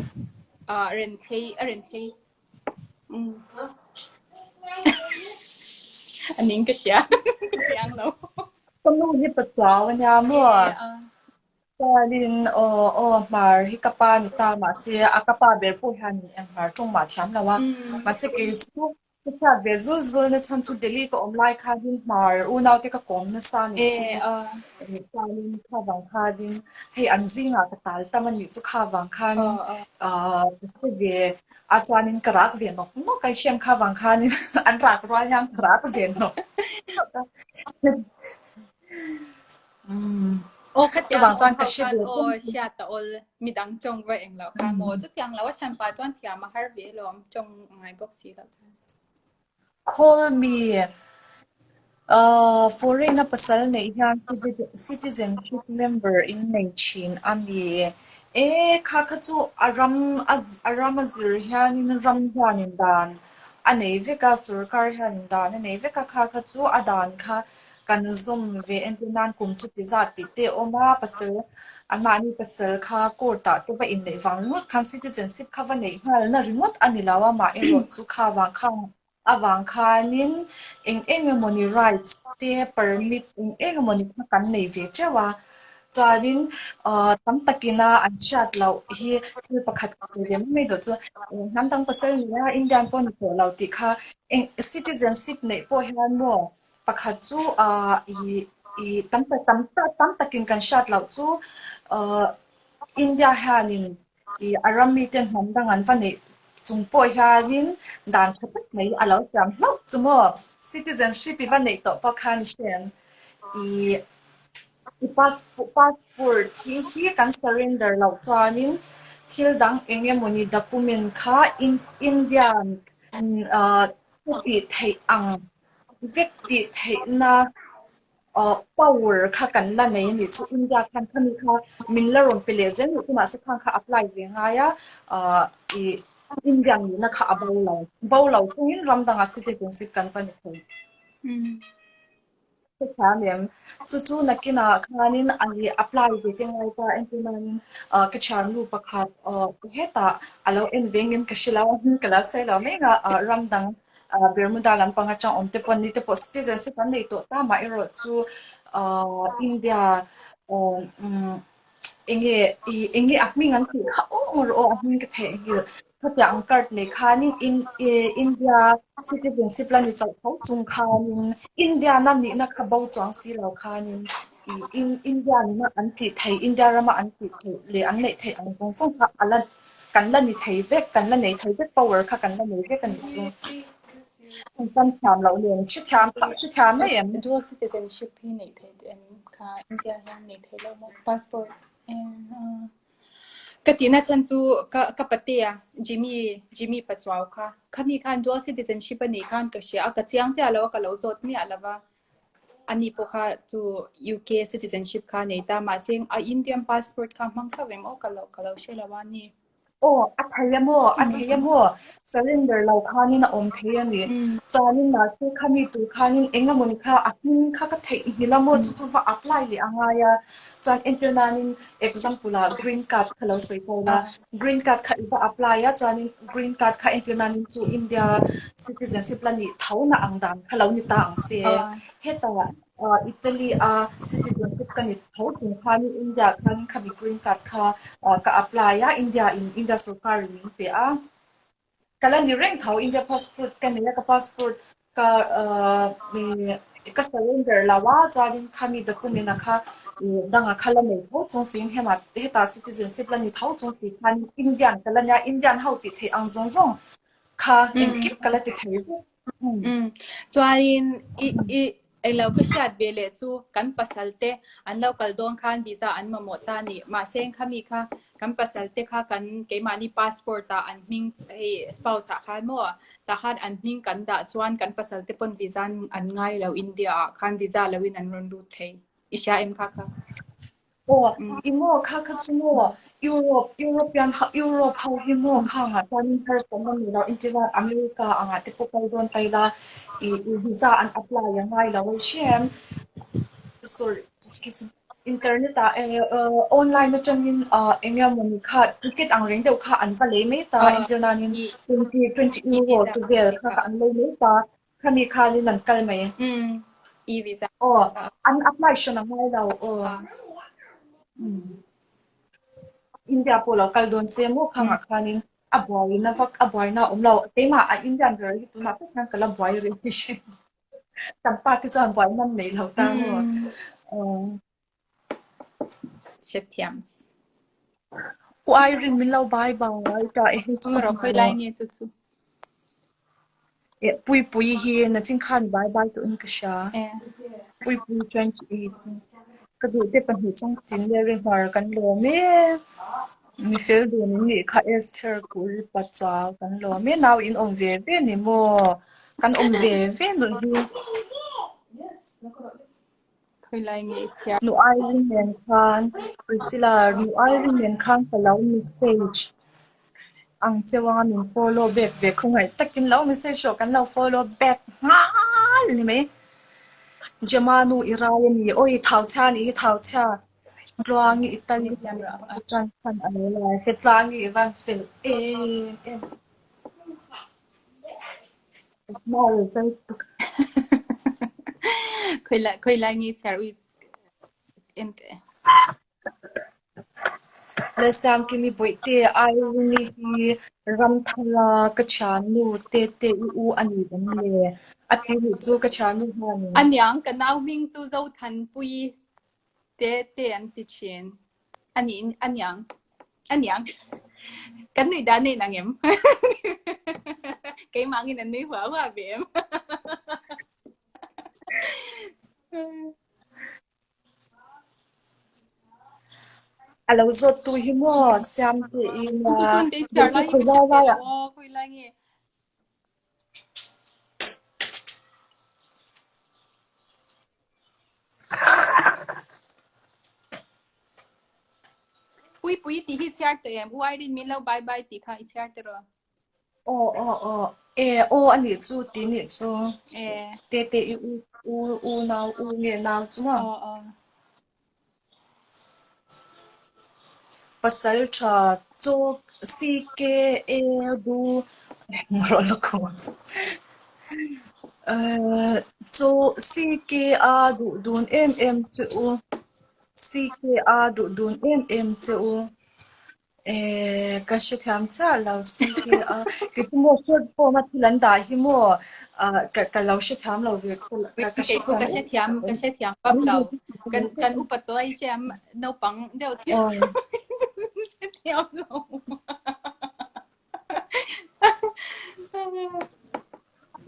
ah Renthei, a Renthei. Um. A ning ka hria, ka chiang lo. Ka nu hi Pachuau a nia maw? E, a. Chuanin aw aw Hmar hi ka pa ni ta mahse a ka pa ber pawh hian eng Hmar tawng mah thiam lo a, mahse kei chu ka hriat ve zul zul na chhan chu Delhi ka awm lai khanin Hmar unaute ka kawm nasa a nih chu chuanin kha vang khanin hei an zingah ka tal tam a nih chu kha vang khanin ah ka hre ve a chuanin ka rak ve nawk nawk a i hriam kha vang khanin an rak rual hian ka rak ve nawk nawk a. Aw khatiang Chuvang awm chuan ka ho hre khan ve aw pawm hriat a awl midang tawng va eng loh kha maw chutiang lo a hranpa chuan thiam a har ve alawm tawng ngai bawk si loh chuan. Call me uh foreign a pasal neih hian citizenship member in nei thin a mi e kha kha chu a ram a ram a zir hianin ram hianin dan a nei vek a sorkar hianin dan a nei vek a kha kha chu a dan kha Kan zawm ve entir nan kum chu ti zat tih te a awm a, pasal anmahni pasal kha court ah te va inneih vang ringawt khan citizenship kha va neih nghal na ringawt a ni lo a, mah erawh chu kha vang kha avang khanin eng eng emawni rights te permit eng eng emawni kha kan nei ve teuh a, chuanin ahh tam takina an hriat loh hi thil pakhat ka sawi ve mai mai duh chu hnam dang pasal nia Indian pawh ni tawh lo tih kha eng citizenship neih pawh hian maw Pakhat chu ah ih ih tam tak tam tak tam takin kan hriat loh chu ah India hianin ih a ram mite hnam dang an va neih chung pawh hianin dan tha tak mai a lo siam hlauh chu maw citizenship i va neih tawh pawh khan i hre ang ih i passport hi hi kan surrender loh chuanin thil dang eng emawni document kha India ah tih theih ang. Vek tih theihna power kha kan la nei a nih chu India khan khami kha min la rawn pe leh zel nih chu mahse khang kha apply ve ngai a ih India nihna kha a bo lo bo lo chungin ram dangah citizenship kan va ni thei. Hrethiam em? Chu chu nakinah khanin a ih apply ve te ngai ta entirnain ka thiannu pakhat hetah a lo en ve ngem ka hre lo a ka lo sawi lo mek a ram dang Bermuda lampang atang awm te pawh ni te pawh citizenship an nei tawh ta mah erawh chu India Enge ih enge a hming an tih kha aw ngawr aw a hming ka theih nghilh. Khatiang ang card nei khanin in ih India citizenship la ni chauh tho chung khanin India na nihna kha bo chuang si lo khanin ih in India nihna an tih theih India rama an tih theih leh an neih theih ang zawng zawng kha a la kan la ni thei vek kan la nei thei vek power kha kan la nei vek a nih chu. Kan thiam loh nen hrethiam hrethiam mai em? Dual citizenship hi neih theih em kha India hian neih theih loh maw passport ka tihna chhan chu ka ka patea Jimmy Jimmy Pachuau kha khami khan dual citizenship a nih khan ka hria a ka chiang chiah lo a ka lo zawt miah lo va ani pawh kha chu UK citizenship kha a nei ta mahse a Indian passport kha hmang tho em aw ka lo ka lo hre lo a ni. Aw, a thei a maw? A thei a maw? Surrender lo khanin a awm thei a ni. Chuanin mahse khami tur khanin eng emawni kha a hming kha ka theih nghilh a maw? Chu chu va apply leh a ngai a. Chuan entir nanin example ah green card kha lo sawi ta ila, green card kha i va apply a, chuanin green card kha entir nanin chu India citizenship la nih tho na ang dan kha lo ni ta ang se. Hetah Italy a citizenship ka ni tho chung khanin India ah khanin khami green card kha ka apply a, India in India sorkar in min pe a. Ka la ni reng tho India passport ka nei a, ka passport ka ka surrender lo a, chuanin khami document a kha danga kha la nei tho chung siin hema hetah citizenship la ni tho chung si khanin Indian ka la nia, Indian ho tih theih ang zawng zawng kha engkim ka la ti thei vek. Chuanin i i englo ka hriat ve leh chu kan pasal te an lo kal dawn khan visa an mamawh ta a ni. Mahse khami kha kan pasal te kha kan keimahni passport ah an hming hei spouse ah khan maw tah khan an hming kan dah chuan kan pasal te pawn visa an ngai lo India ah khan visa lo in an rawn lut thei. I hria em kha kha? Aw, i maw kha kha chu maw Europe, European ho, Europe ho hi maw khangah chuanin harsatna nei lo inti la America angah te pawh kal dawn ta ila i i visa an apply a ngai lo a hrem. Sorry, excuse me. Internet ah eh online atangin ah eng nge mawni kha ticket ang reng deuh kha an va lei mai ta entir nanin 20, 20 euro te vel kha kha an lei mai ta. Khami khanin an kal mai. Umm, e-visa. Aw, an apply hran a ngai lo aw. India pawh lo kal dawn se maw khangah khanin a buaina vak a buaina a awm lo. Keimah a Indian ber hi tunah pawh khan ka la buai rih a ni. Kan pa te chuan buaina an nei lo ta maw. Aw. Hrethiams. U Irene min lo bye bye ta e hei chu ka hmu Khoi lai nge chu chu. E pui pui hi na chin khan bye bye tu in ka hria. Pui pui 28. Ka duh te pahnih chang tin le ri hmar kan lawm e. Mi fel dun in nih kha Esther ku ri pa chau kan lawm e. Nau in awm ve ve ni maw. Kan awm ve ve nuih hi. Khawilai nge i chhiar? Nu Irene nen khan Priscilla Nu Irene nen khan ka lo message ang cheu anga min follow back ve khawngaih takin lo message rawh kan lo follow back nghal ni mai. Gemma nu i rai a ni awi thau chhia a nih hi thau chhia Tluangi Italy atan khan a lo la he Tluangi i van fel em em. Khoi lai nge chhiar ui en teh. Lalsangkimi Bawihte Irene hi Ramthara ka thiannu Tete i u a ni em le? A ti nih chu ka thiannu hianin. Aniang ka nau hming chu Zothanpui Tete an ti thin. Ani aniang. Aniang. Kan nuih dan a inang em? Keimah angin an nui huah huah ve em? A lo zawt tu hi maw Siamte in a Bawihte khawi lai lai ah. Khawi lai nge? Pui pui tih hi chhiar tawh em? U Irene min lo bye bye tih kha i chhiar tawh rawh. Aw aw aw e aw a nih chu ti nih chu. E. Te te i u u u nau u nge nau chu maw? Aw aw. Pasal tha chaw CK E du rawh la ko. Chaw CK a duh dun em em che u. CK a duh dun em em che u. Eh, ka hrethiam chiah lo CK a. Kei chu maw short form a thil an dah hi maw ah ka ka lo hrethiam lo ve ka ka hrethiam ka hrethiam ka hrethiam bap lo. Kan kan upa tawh ai hriam naupang deuh thil hrethiam lo.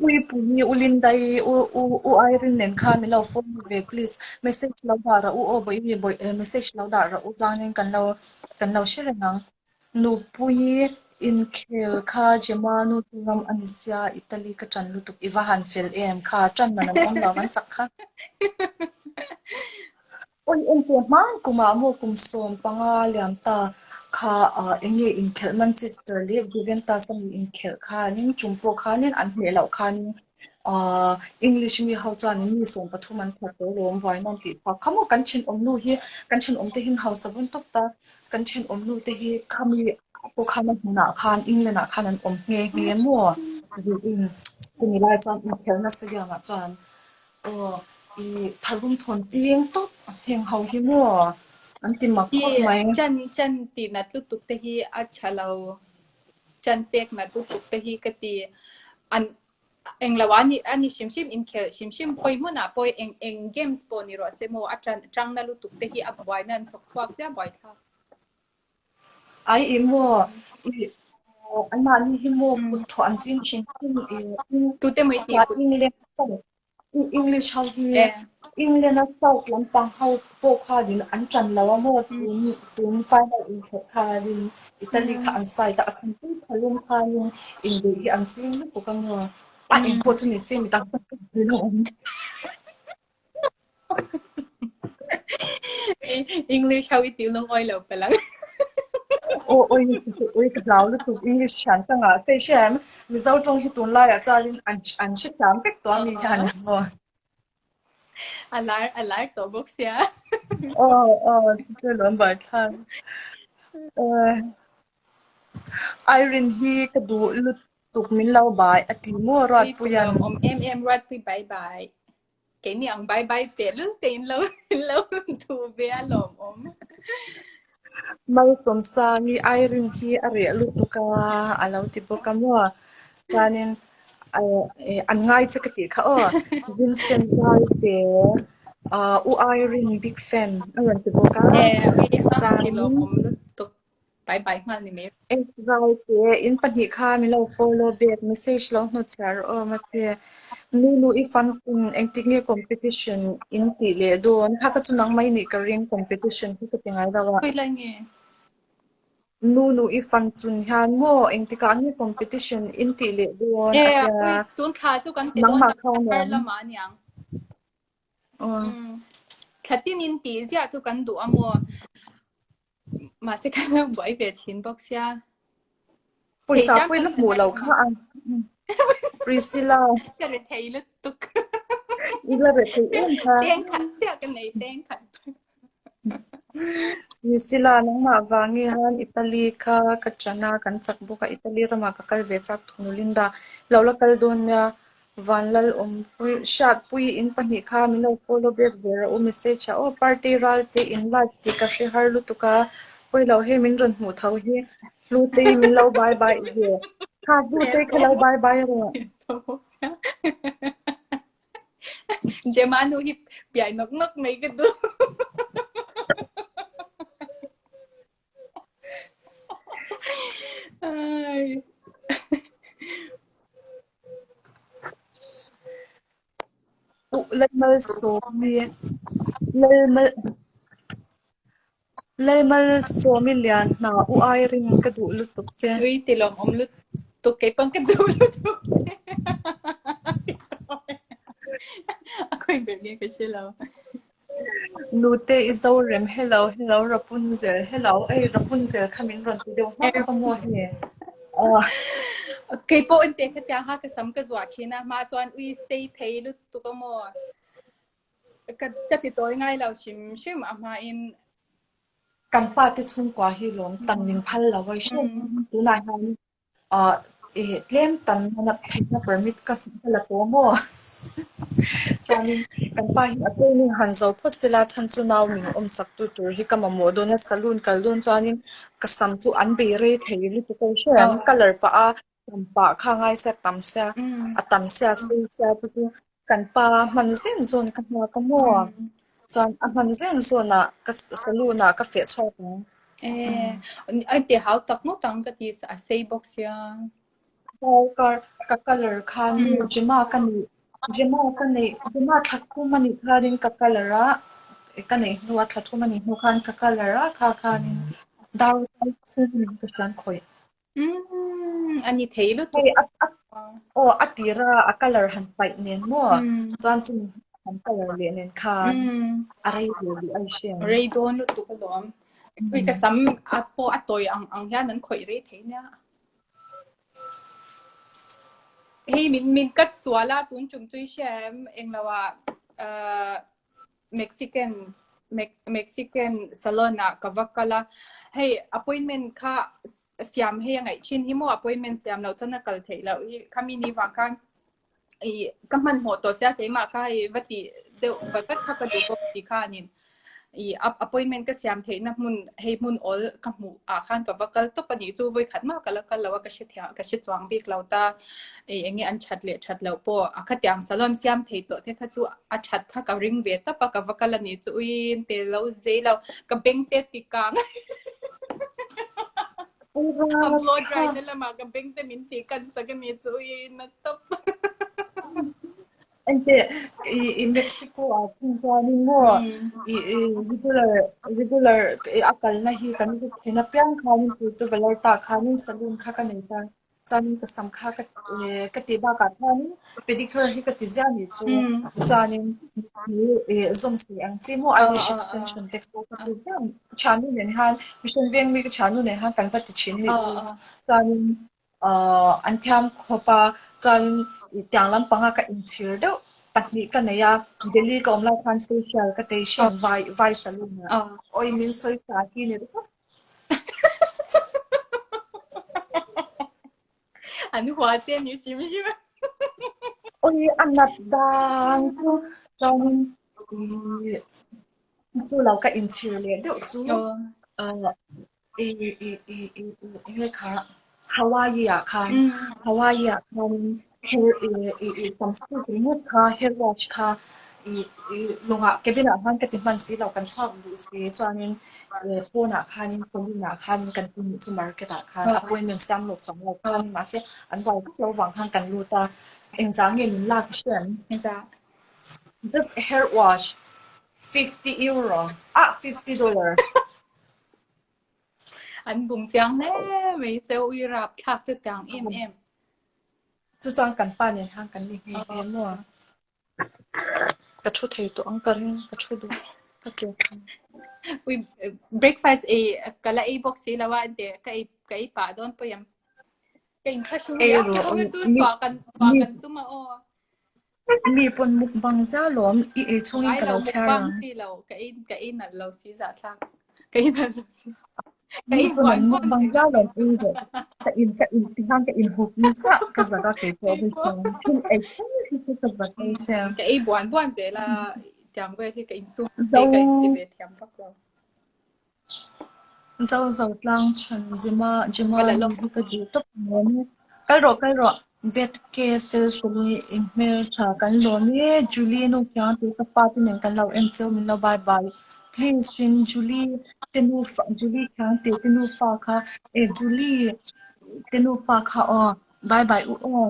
Ui pui u Lindai u u u Irene nen khan min lo phone ve please message lo dah rawh u aw bawihi bawi message lo dah rawh u chuanin kan lo kan lo hre reng ang. Nupui inkhel kha Gemma nu chu ram a ni sia Italy ka ṭan lutuk i va han fel em kha ṭan man an awm lo an chak kha. Awi engtia hman kumah maw kum 15 liam ta. Kha eng nge inkhelh Manchester leh Juventus a mi inkhelh khanin chung pawh khanin an hneh loh khanin English mi ho chuanin mi 13 an khat tawh alawm vawiin an tih phak kha maw kan thenawm nu hi kan thenawm te hi hausa vun tawp ta kan thenawm nu te hi khami pawh khan a hmunah khan England ah khan an awm nghe nghe maw tiin chumi lai chuan inkhelhna stadium ah chuan Aw, i tharum thawn ching tawp heng ho hi maw an ti mak khawp I mai. chan chan tih nat lutuk te hi a tha lo, chan pek nat lutuk te hi ka ti. An englo a ni a ni hrim hrim inkhelh hrim hrim khawi hmunah pawh eng eng games pawh ni rawh se maw a tan tang na lutuk te hi a buaina an chawk chhuak ziah buaithlak. Ai i maw i anmahni hi maw kut thawh an ching hrim hrim i Tute mai tih kut. England English ho hi England a South lampang ho pawh khanin an ṭan lo a maw tun tun final inkhelh khanin Italy kha an side a, a chhan pui thalum khanin inbeih hi an ching lutuk a maw a eng pawh chu ni se mi dang tak tak lo awm. English ho i tih lungawi lo palang. Aw oi oi ka hlau lutuk English thian ka ngah sei hriam Mizo tawng hi tunlaiah chuanin an an hre thiam vek tawh a mi hian maw. A lar a lar tawh bawk sia. Aw aw chu chu lawm bar thlak. Irene hi ka duh lutuk min lo bai a ti maw Ruatpuia'n. Awm em em Ruatpui bye bye. Keini ang bye bye tehlul te in lo lo duh ve a lawmawm. Malsawmsangi Irene hi a reh lutuk a, a lo ti bawk a maw. Chuanin an ngai che ka tih kha aw. Vincent Valte U Irene big fan a rawn ti bawk a. Chuanin lutuk. Bye bye nghal ni mai. Valte, in pahnih kha min lo follow back, message lo hnutchhiar rawh aw mate. Nunu i fan hun engtik nge competition in tih leh dawn? Kha ka chu nang mai nih ka ring competition hi ka ti ngai lo a. Khawi lai nge? Nunu i fan chun hian maw engtikah nge competition in tih leh dawn a Eh, tia. ui, tun thla chu kan ti dawn Nangmah a, kha thar aniang. lamah aniang. Aw. Thla tin in tih ziah chu kan duh a maw? Mahse kan lo buai ve thin bawk sia. Pawisa pawh i la hmuh lo kha a. Priscilla. Ka re thei lutuk. I la re thei em kha. Teng khat chiah ka nei teng khat. Priscilla nangmah vangi han Italy kha ka ṭan a kan chak bawk a Italy ramah ka kal ve chak thung Linda lo la kal dawn nia Vanlal awmpui hriatpui in pahnih kha min lo follow back ve rawh u message ah aw party ral te in live tih ka hre har lutuk a pawilo hei min rawn hmuh tho hi Hlutei min lo bye bye ve kha Hlutei kha lo bye bye rawh. Gemma nu hi piai nawk nawk mai ka duh. Ai. Uh, Lalmalsawmi Lalmal Lalmalsawmi lian hna u ai ring ka duh lutuk che. Ui ti lawm awm lutuk kei pawn ka duh lutuk che. A khawi ber nge ka hre lo. Nute i Zorem hello hello Rapunzel hello ei Rapunzel kha min rawn ti deuh hmak a maw hei aw. Kei pawh en teh khatiang kha ka sam ka zuah thin a hma chuan ui sei thei lutuk a maw ka ka ti tawi ngai lo hrim hrim a hma in. Kan pa te chhungkua hi lawm tan min phal lo a i hriat tunah hian Ahh ih tlem tan nana theihna permit ka ka la tawh maw? Chuanin kan pa hi a training han zo phawt sela chhan chu nau min awm sak tu tur hi ka mamawh dawn a saloon kal dawn chuanin ka sam chu an bei rei thei lutuk a i hria em colour pah a tam pah kha ngai sia tam sia a tam sia sei sia te chu kan pa hman zen zawn ka hmuak a maw? Chuan a hman zen zawnah ka saloon ah ka feh chhuak ang. Eh, ai ti hau tak ngawt ang ka ti a sei bawk sia. Ka ka colour kha nu Gemma ka neih Gemma ka neih Gemma thla thum a nih khanin ka colour a ka neih hnua thla thum a nih hnu khan ka colour a kha khanin dar chhungin ka hrian khawih. Umm a ni thei lutuk. Hei a a aw a tira a colour han paih nen maw chuan chumi han colour leh nen khan a rei ve duh a i hria ang. Rei dawn lutuk alawm. Ui ka sam a pawh a tawi ang ang hian an khawih rei thei nia. Hei min min cut sual a tun tum chu i hria em englo ah uh Mexican Mexican salon ah ka va kal a hei appointment kha siam hei a ngaih thin hi maw appointment siam loh chuan a kal theih loh hi khami ni vang khan i ka hmanhmawh tawh sia keimah kha hei va tih deuh vat vat kha ka duh bawk tih khanin i appointment ka siam theihna hmun hei hmun awl ka hmuh ah khan ka va kal tawp a nih chu vawi khat mah ka la kal lo a ka hre thiam ka hre chuang bik lo ta i eng nge an that leh that loh pawh a khatiang salon siam thei tawh te kha chu a that kha ka ring ve tawp a ka va kal a nih chu uiin tel lo zei lo ka beng te ti kang a blow dry na lamah ka beng te min tih kan sak a nih chu uiin na tawp. Enteh, i i Mexico ah thung chuanin maw i i regular regular a kalna hi kan zuk theih na piang khanin Puerto Vallarta khanin saloon kha ka nei ta. Chuanin ka sam kha ka ka tih bakah khanin pedicure hi ka ti ziah anih chu. Chuanin i zawm sei ang chi maw eyelash extension te kha ka ti ziah. Ka thiannu nen hian mission veng mi ka thiannu nen hian kan va ti thin anih chu. Chuanin Ahh an thiam khawp a, chuanin tiang lampanga ka inchhir deuh pahnih ka nei a, Delhi ka awm lai khan facial ka tei hriat vai vai saloon ah awi min sawi sa hi ni ringawt. An hua che ni hrim hrim a. Awi a nat dan chu chuanin ih chu lo ka inchhir leh deuh chu ahh I i i i enge kha Hawaii ah khan Hawaii ah khan hair i i i tam suk ringawt kha hair wash kha i i lawngah cabin ah khan ka ti hman si lo kan chhuak duh si chuanin pawnah khanin cabin ah khanin kan ti chu market ah khan appointment siam lawk chang lo khanin mahse an buai vak lo vang khan kan lut a engzah nge min lak hria em? Just hair wash 50 euro ah 50 dollars. An bum chiang hle mai che ui rap thlak chu tiang em em. Chu chuan kan pa nen khan kan ni nghe nghe maw. Ka thu thei tawh ang ka ring ka thu duh ka ke khan. Ui breakfast ei ka la ei bawk si lo a ente ka ei ka ei pah dawn pawh em. Ka inthlahrung Ei riau rawh chu chhuah kan chhuah kan tum a aw. Mi pawn mukbang zia lawm i ei chhungin Ngai ka lo lo chhiar mukbang ang. chi lo ka ei ka ei nalh lo si zahthlak ka ei nalh lo si ka Mi ei pawn buan an buan mukbang zel zia lawm ei rawh ka in ka in ti khan ka in hup nasa ka zak a kei pawh Kei a pawh. thil ei kher hi chu ka zak ei sia. Ka ei buan buan zel a tiang vel hi ka insum Zo thei ka inti ve thiam vak lo. Zo zo tlang chhan Jima Jima Ka la nu lawk. hi ka duh tawp mai a. Kal rawh kal rawh Bet ke fel fel hi in hmeltha kan lawm e Julie nu khiang te ka fate nen kan lo en cheu min lo bye bye please in Julie te nufa Julie khiang te te nufa kha e Julie te nufa kha aw bye bye u aw.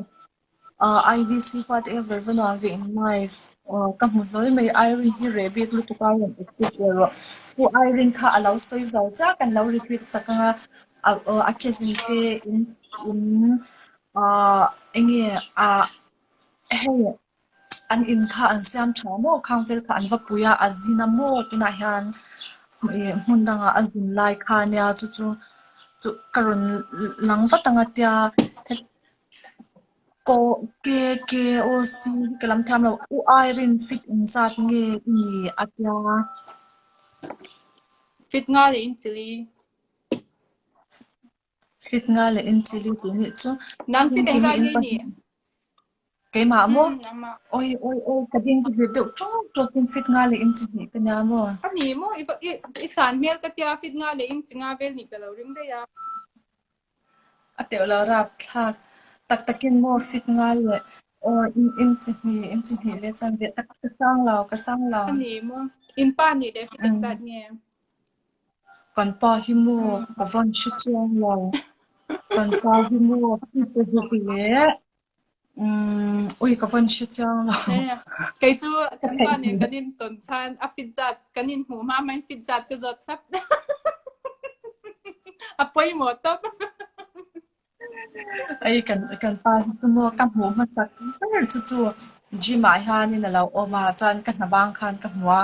Ahh IDC whatever va nuam ve in life aw ka hmu hlawl mai Irene hi reh bik lutuk a rawn active ve rawh pu Irene kha a lo sawi zo chiah kan lo repeat sak ang a aw a cousin te in in ahh enge ah hei an in kha an siam tha maw khang vel kha an va pui a a zin a maw tunah hian ih hmun dangah a zin lai kha ania chu chu chu ka rawn lang vat ang a tia. Ko ke ke aw si hi ka lam thiam lo. U Irene fit engzat nge i ni a tia? Fit nga leh in chili. Fit nga leh in chili tih nih chu. Nang fit engzat nge i ni? Keimah maw? Nangmah. Oi oi oi ka ding ka hlet deuh ṭawk ṭawk in fit nga leh in chi hnih ka nia maw? A ni maw? I i i san hmel ka tia fit nga leh in chi nga vel nih ka lo ring daih a. A teuh lo rap thlak tak takin maw fit ngai leh aw in in chi hnih in chi hnih leh chuan ve tak ka sang lo ka sang lo. A ni maw? In pa nih leh fit engzat nge? Kan pa hi maw ka van hre chiang lo. Kan pa hi maw fit a zuk leh Umm ui ka vawn hre chiang lo. Kei chu kan pa nen kan in ton khan a fit zat kan in hmuh hma hma in fit zat ka zawt thlap. A pawimawh tawp. Ei kan kan pa hi chu maw ka hmuh hmasak ber chu chu gym ah hianin a lo awm a chuan ka hna bang khan ka hmu a.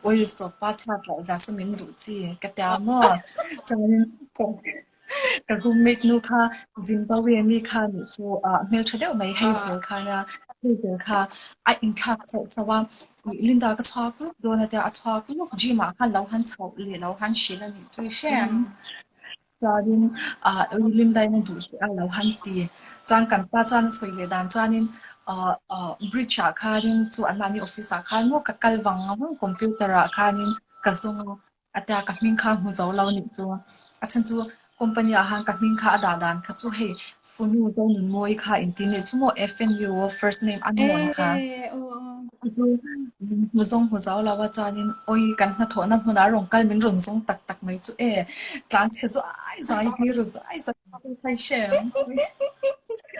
Awi sawpa chhiat loh zia saw min duh chi ka tia maw? Chuanin ka roommate nu kha Zimbabwe mi kha nih chu ah hmeltha deuh mai Hazel kha nia Hazel kha a inthlak chauh chauh a, Linda ka chhuak lawk dawn a tia a chhuak lawk gym ah khan lo han chhoh leh lo han hrilh a nih chu i hre ang. Chuanin ah Linda in a duh che a lo han ti. Chuan kan pa chuan a sawi leh dan chuanin ah ah bridge ah khanin chu anmahni office ah khan maw ka kal vang vang computer ah khanin ka zawng a. A tia ka hming kha hmu zo lo nih chu. A chhan chu company ah khan ka hming kha a dah dan kha chu hei Funu Zonunmawi kha inti nih chu maw FNU first name unknown kha. Chu hmu zawng hmu zo lo a chuanin awi kan hnathawhna hmunah rawn kal min rawn zawng tak tak mai chu e tlan chhe zuai zuai hi ru zuai zuai kai hre ang.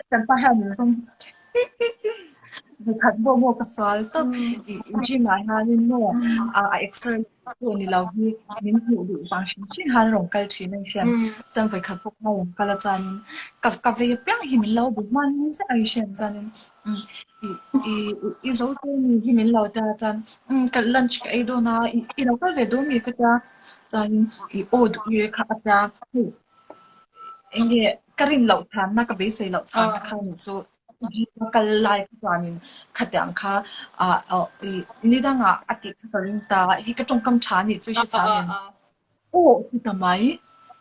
Kan pa hian min zawng Vawikhat pawh maw ka sual tawp ih gym ah hianin maw a exer pawh ni lo hi min hmuh duh vang hrim hrim hian a rawn kal thin a hriat chuan vawikhat pawh kha a rawn kal a chuanin ka ka vei apiang hi min lo bu hman chiah a hriat chuanin ih ih i zo te mi hi min lo tia chuan ka lunch ka ei dawn a i lo kal ve dawn mi ka tia chuanin ih aw duh i kha a tia hei eng nge ka rin loh chhanna ka beisei loh chhanna kha ni chu. Gym a kal lai kha chuanin khatiang kha ah ah ih ni dangah a tih kha ka ring ta hi ka tawngkam tha anih chu i hre thiam em? Aw ti ta mai,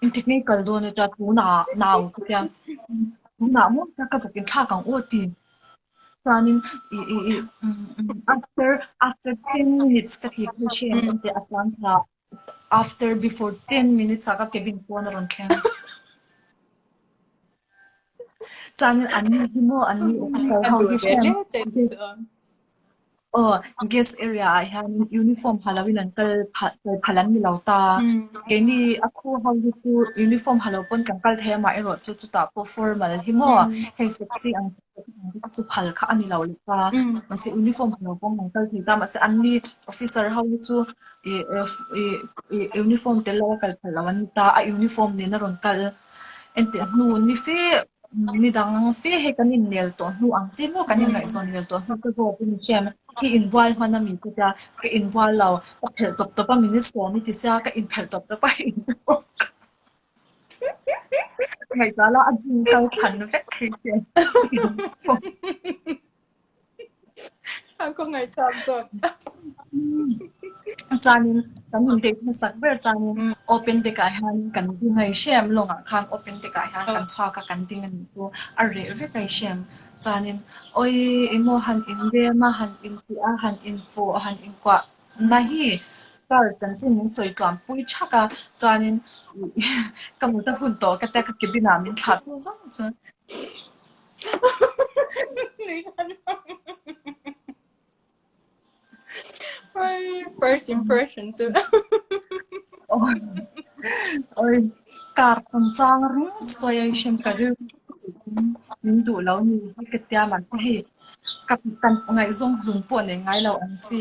engtik nge i kal dawn atia tunah nau ka tia tunah maw ka zuk inthlak ang aw ti chuanin ih ih ih after after ten minutes ka ti phei thin engtiah a tlan thla after before ten minutes ah ka cabin pawn a rawn thleng. Chuanin an ni hi maw an ni officer ho hi hriat aw guest area ah hianin uniform ha loin an kal phal kal phal an ni lo ta. Keini a khu ho hi chu uniform ha lo pawn kan kal thei a amaherawh chu chutah pawh formal hi maw hei sexy ang chi chu phal kha a ni lo leh ta. Mahse uniform ha lo pawn kan kal thei ta mahse an ni officer ho hi chu ih ih uniform tel lo a kal phal lo an ni ta a uniform nen a rawn kal. Enteh hnu ni fe midang fe hei kan innel tawh hnu ang chi maw kan inngaihzawn nel tawh hnu te zawk in hriat a hi inbual hman a mi te tia ka inbual lo ka phelh tawp tawp a minute sawm i ti sia ka inphelh tawp tawp a ngaihtuah la a ding kal thlan vek thei che. A khawngaih thlak zawk. Chuanin kan in date hmasak ber chuanin open deck ah hian kan ding a i hrem lawng ah khan open deck ah hian kan chhuak a kan ding a nih chu a reh vek a i hrem. Chuanin awi emaw han in rem a han in tih a han in fawh han in kuah na hi car chanchin min sawi tluan pui thak a chuanin ka mut a hun tawh ka tia ka cabin ah min thlah tu zawng chuan. First impression chu. Oi, kar chungchang ring sawi a hrim ka rilru min duh lo ni hi ka tia mahse hei ka kan ngaihzawng hlun pawh nei ngai lo ang chi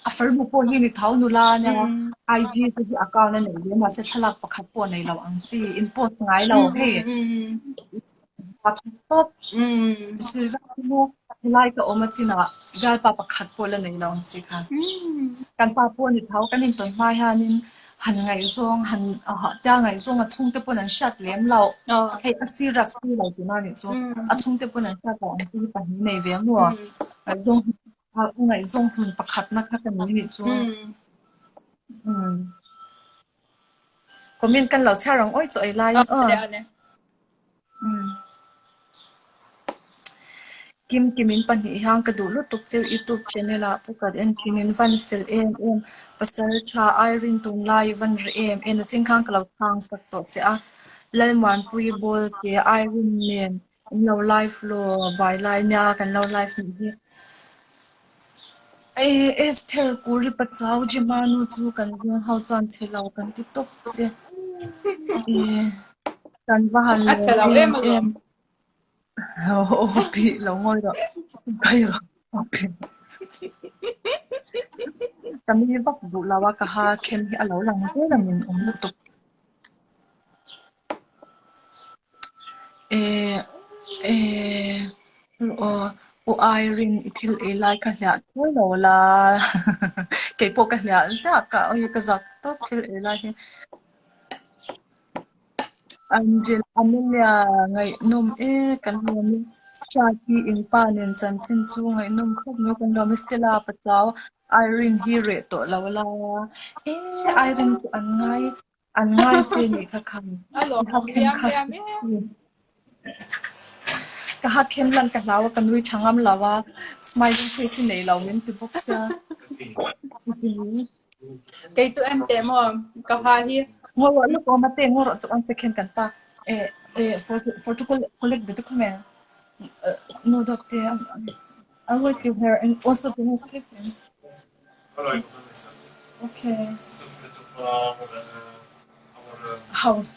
a farnu pawh hi ni tho nula ania IG te hi account a nei ve mahse thlalak pakhat pawh nei lo ang chi in post ngai lo hei. Tawp. Silva chu maw helai ka awm a chinah bialpa pakhat pawh la nei lo ang che kha. Kan pa pawh a ni tho, kan intawn hma hianin han ngaihzawng han tia ngaihzawng a chhungte pawn an hriat lem lo. Hei a serious pui lo tihna anih chu. A chhungte pawn an hriat loh ang chu hi pahnih nei ve maw. Ngaihzawng ngaihzawng hun pakhatna kha ka nei anih chu. Comment kan lo chhiar ang awi chaw ei laiin aw. Kim Kim in pahnih hian ka duh lutuk cheu youtube channel ah pawh ka en thin in van fel em em pasal tha Irene tunlai i van ri em em nachin khan ka lo chhang sak tawh che a Lalmuanpuii bawl te Irene nen an lo live law bai lai nia kan lo live nih hi. Esther Kuri Pachuau Jima nu chu kan veng ho chuan chhe lo kan ti tawp che. Kan va han lawm em em. Aw pi lo ngawi rawh. Kai rawh. Ka mi vak duh lo a ka ha khem hi a lo lang zel a min awm lutuk. Eh eh aw. U Irene i thil ei lai ka hliah thawi lo la keipawh ka hliah ziah ka oi ka zak tawp thil ei lai hi. Angel Amelia ngaihnawm e kan lawm e. Hriati in pa nen chanchin chu ngaihnawm khawp mai kan lawm e. Stella Pachuau Irene hi reh tawh lo la e Irene chu an ngai An ngai che nih kha khan. A lawmawm liam liam em. Ka hak khem lan ka hlau a, ka nui tha ngam lo a, smiling face i nei lo min ti bawk sia. Kei chu en teh maw ka ha hi. Ngaw rawh lawk aw mate ngaw rawh chu one second kan pa eh eh for for to collect the document no dot te I'll wait you here and also gonna sleep in. Okay. House.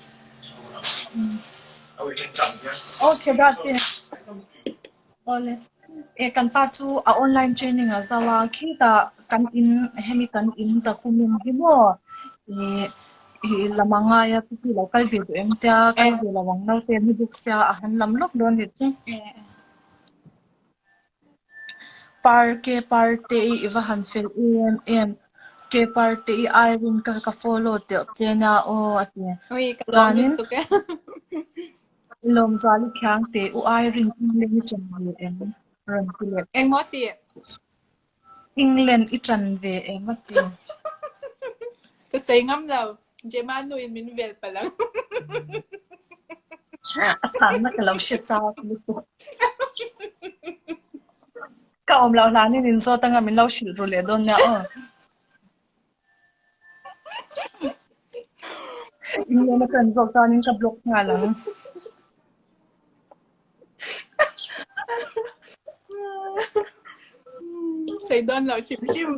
Okay, that te. Ole. E kan pa chu a online training a zau a khita kan in hemi kan in document hi maw e i lam a ngai a chuti lo kal ve duh em tia kal ve lo ang naute ni bawk sia a han lam lawk dawn ni chu. Parke parte i i va han fel em em. Ke parte i Irene ka ka follow teuh che nia aw a ti. Ui ka lawm Chuanin lutuk e. Lawmzuali khiang teh u Irene England i ṭan ve em? Rawn ti leh. Engmaw ti? England i ṭan ve em a ti. Ka sawi ngam lo. Gemma nu in min vel palh ang. A chhanna ka lo hre chak lutuk. Ka awm loh hlanin in zawt anga min lo hrilh ru leh dawn nia aw. England a ṭan zawk chuanin ka block nghal ang. Sei dawn lo hrim hrim.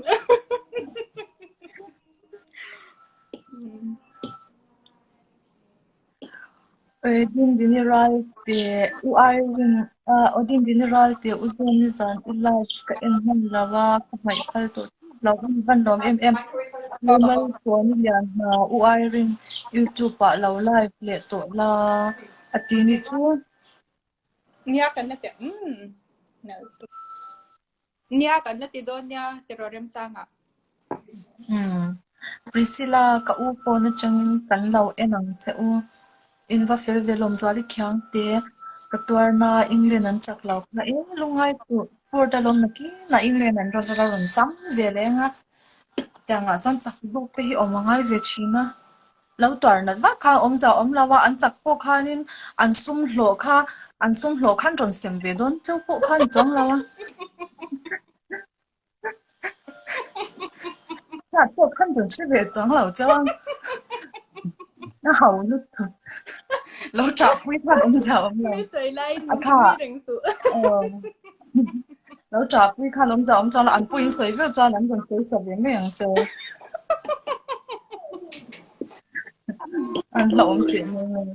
Dindini ral te u Irene aw Dindini ral te u Zawmi zan i live ka en hman lo a ka hmaih phal tawh tawp lo a ni van lawm em em. U Malchuani lian hna u Irene youtube ah lo live leh tawh la a ti ni chu. Nia kan la ti umm nalh tuk. Nia kan la ti dawn nia tiraw remchangah. Umm Priscilla ka u phone atangin kan lo en ang che u. In va fel ve lawmzuali khiang te ka tuarna England an chak lo kha eng lungai tur sport a lawm nakin a England an rawn rawn cham ve leng a. Tiangah chuan chak bawk te hi awm a ngai ve thin a. Lo tuar nat vak kha awmzia a awm lo a, an chak pawh khanin an sum hlawh kha an sum hlawh khan rawn sem ve dawn cheu pawh kha a ni chuang lo a. Hriat pawh khan rawn hre ve chuang lo cheu a. A ho lutuk. Lo ṭah pui khan awmzia a awm lo. A tha. Lo ṭah pui khan awmzia a awm chuan an pawhin sawi viau chuan an rawn sawi sa ve mai ang che. An hlauhawm teh mai mai.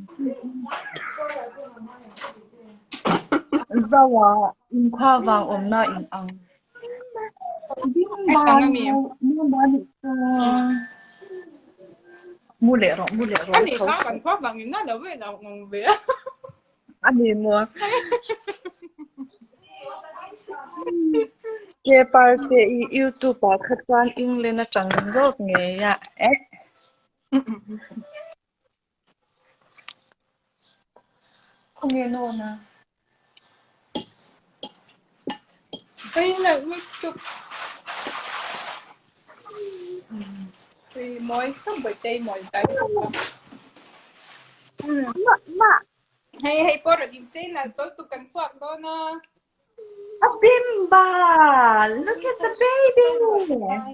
Zauah inkhua vang awmna in ang. Mu leh rawh, mu leh rawh. Ani kha kan khua vang in na lo ve lo ngawng ve. Ani maw. Ke parte i YouTube ah kha chuan England atang zawk ngei a eh. Khawnge nawn a? Ei nalh lutuk. Ei mawi khawp bawihtei mawi zai khawp a. Hei hei pawh rawn inchei nalh tawlh tuk kan chhuak dawn a. A bimba! Look at the baby! Hi!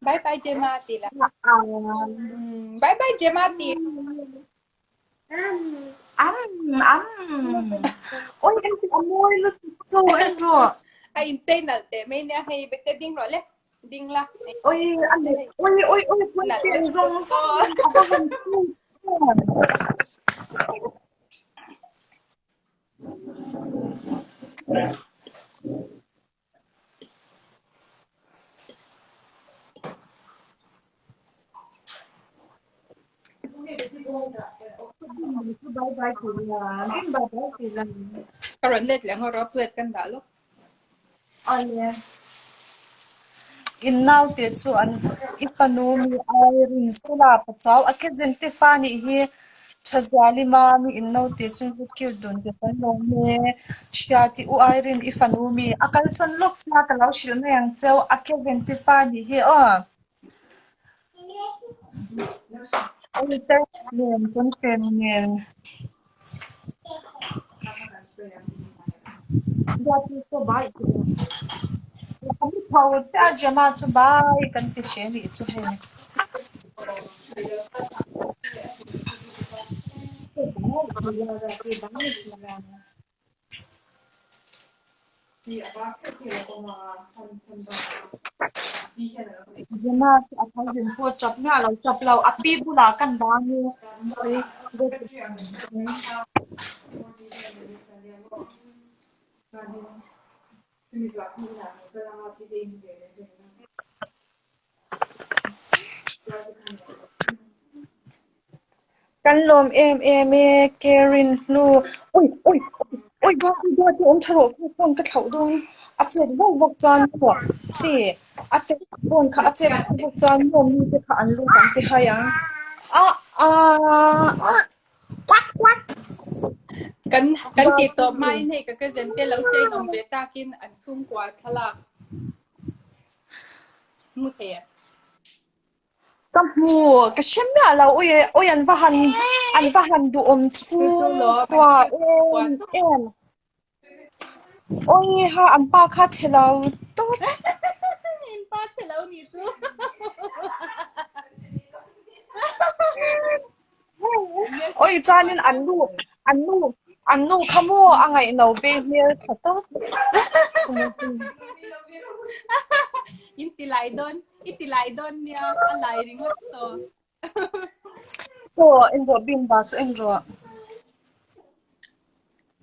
Bye bye Gemma ti la. Bye bye Gemma ti. Am am. Oi em ti a mawi lutuk chu en rawh. A inchei nalh teh mai nia hei bete ding rawh le. Ding la. Oi a le oi oi oi pui chen zawng zawng a va han cute em. Bye bye. Bye ti la. Bimba bye ti la. Ka rawn let leh ang rawh plate kan dah lawk. Awle. In naute chu an i fanu mi Irene Sela Pachau a cousin te fa nih hi Thazuali Mami in naute chu in cute dun te kan lawm e. Hriati u Irene i fanu mi a kalsawn lawk sia ka lo hrilh mai ang cheu a cousin te fa nih hi aw. Enter nen kan fen nen. Tho chiah Gemma chu bai kan ti hre nih chu hei. Gemma chu a tho hlim pawh chap miah lo chap lo a pi bulah kan dang e. Kan lawm em em e Karen hnu ui ui ui duati duati awm tha rawh phone ka thlauh dawn a chet vak vak chuan maw si a chet phone kha a chet vak vak chuan maw mite kha an lut ang ti hai ang a ah quack quack Kan kan ti tawp hmain hei ka cousin te lo hriain awm ve takin an chhungkua thlalak Mu thei e. Ka hmu, ka hre miah lo ui ui an va han an va han duhawm chhungkua em em. Ui ha an pa kha chhe lo tawp. In pa chhe lo ni chu. Ui chuanin an nu an nu an nu kha maw a ngaihno be hmel tha tawp. In ti lai dawn i ti lai dawn nia a lai ringawt saw. Chaw en rawh bimba chu en rawh.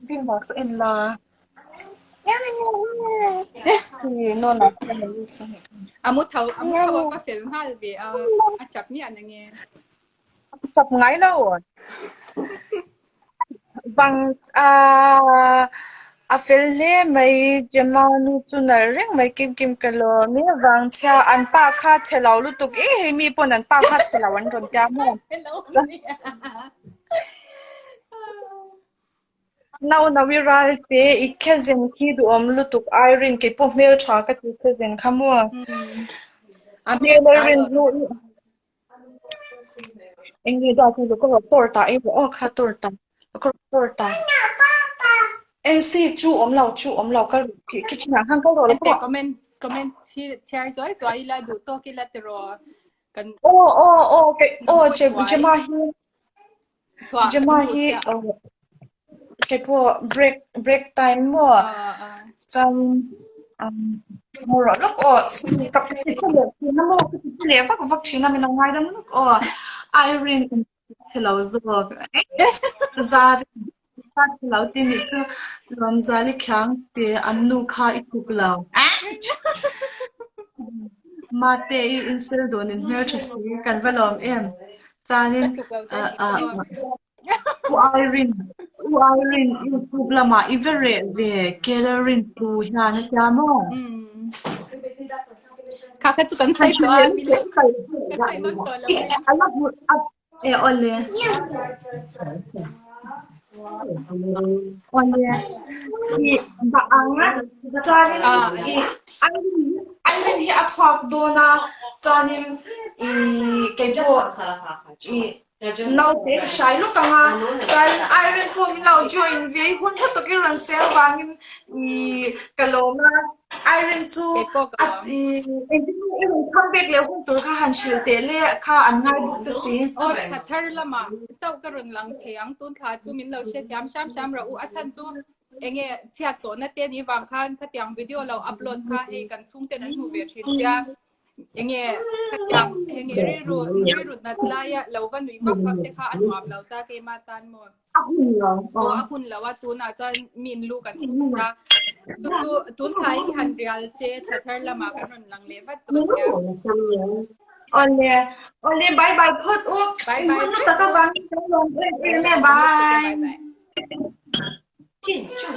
Bimba chu en la. A mu tho a mu tho a va fel nghal ve a a chap miah na nge. A chap ngai lo. Bang ah a fel hle mai Gemma nu chu nalh reng mai kim kim ka lawm e vangchhia an pa kha chhe lo lutuk e hei mi pawn an pa kha chhe lo an rawn tia maw. Naunawi ralte i cousin khi duhawm lutuk Irene kei pawh hmeltha ka ti cousin kha maw. Hmel Irene hnu Eng nge dawt hi ka rawn tawr ta ei rawh aw kha tawr ta ka rawn tawr ta. NC chu awm lo chu awm lo kal kitchen ah khan kal rawh lo pawh. Comment comment chhiar zuai zuai ila duh tawk ila tiraw kan Aw aw aw kei aw Gemma hi Gemma hi kei pawh break break time maw chuan ngaw rawh lawk aw ka ti che leh thin a maw ka ti che leh vak vak thin a min lo ngaidam lawk aw Irene chhe lo zawk Zari chhe lo tih nih chu Lawmzali khiang tih an nu kha i tluk lo. Mate i infel dun in hmeltha si kan va lawm em chuanin U Irene U Irene youtube lamah i va reh ve Kellerin tu hian a tia maw? Kha kha chu kan sawi tawh a mi leh ka sawi nawn tawh lo mai. A la hmu a E awle. Awle. I dah ang a chuanin i Irene Irene hi a chhuak dawn a chuanin i keipawh i naute ka hrai lawk ang a chuan Irene pawh min lo join ve i hun hla takin rawn seng avangin i ka lawm a. Irene chu a ti engtin nge i rawn come back leh hun tur kha han hrilh teh le kha an ngai bawk che si. Aw thla thar lamah chauh ka rawn lang thei ang tun thla chu min lo hrethiam hram hram rawh u a chhan chu enge chhiat tawhna te ni vang khan khatiang video lo upload kha hei kan chhungten an hmu ve thin sia enge khatiang enge rilru rilru nat laia lo va nui vak vak te kha a nuam lo ta keimah tan maw. A hun lo. Aw a hun lo a tunah chuan min lu kan sut a. Chu chu tun thai hi han rial se thla thar lamah kan rawn lang leh vat dawn nia. Awle, awle bye bye phawt u. Bye In bye hun vek lutak u. avangin kan lawm em em e. Kan lawm lutuk e. Bye. Bye bye.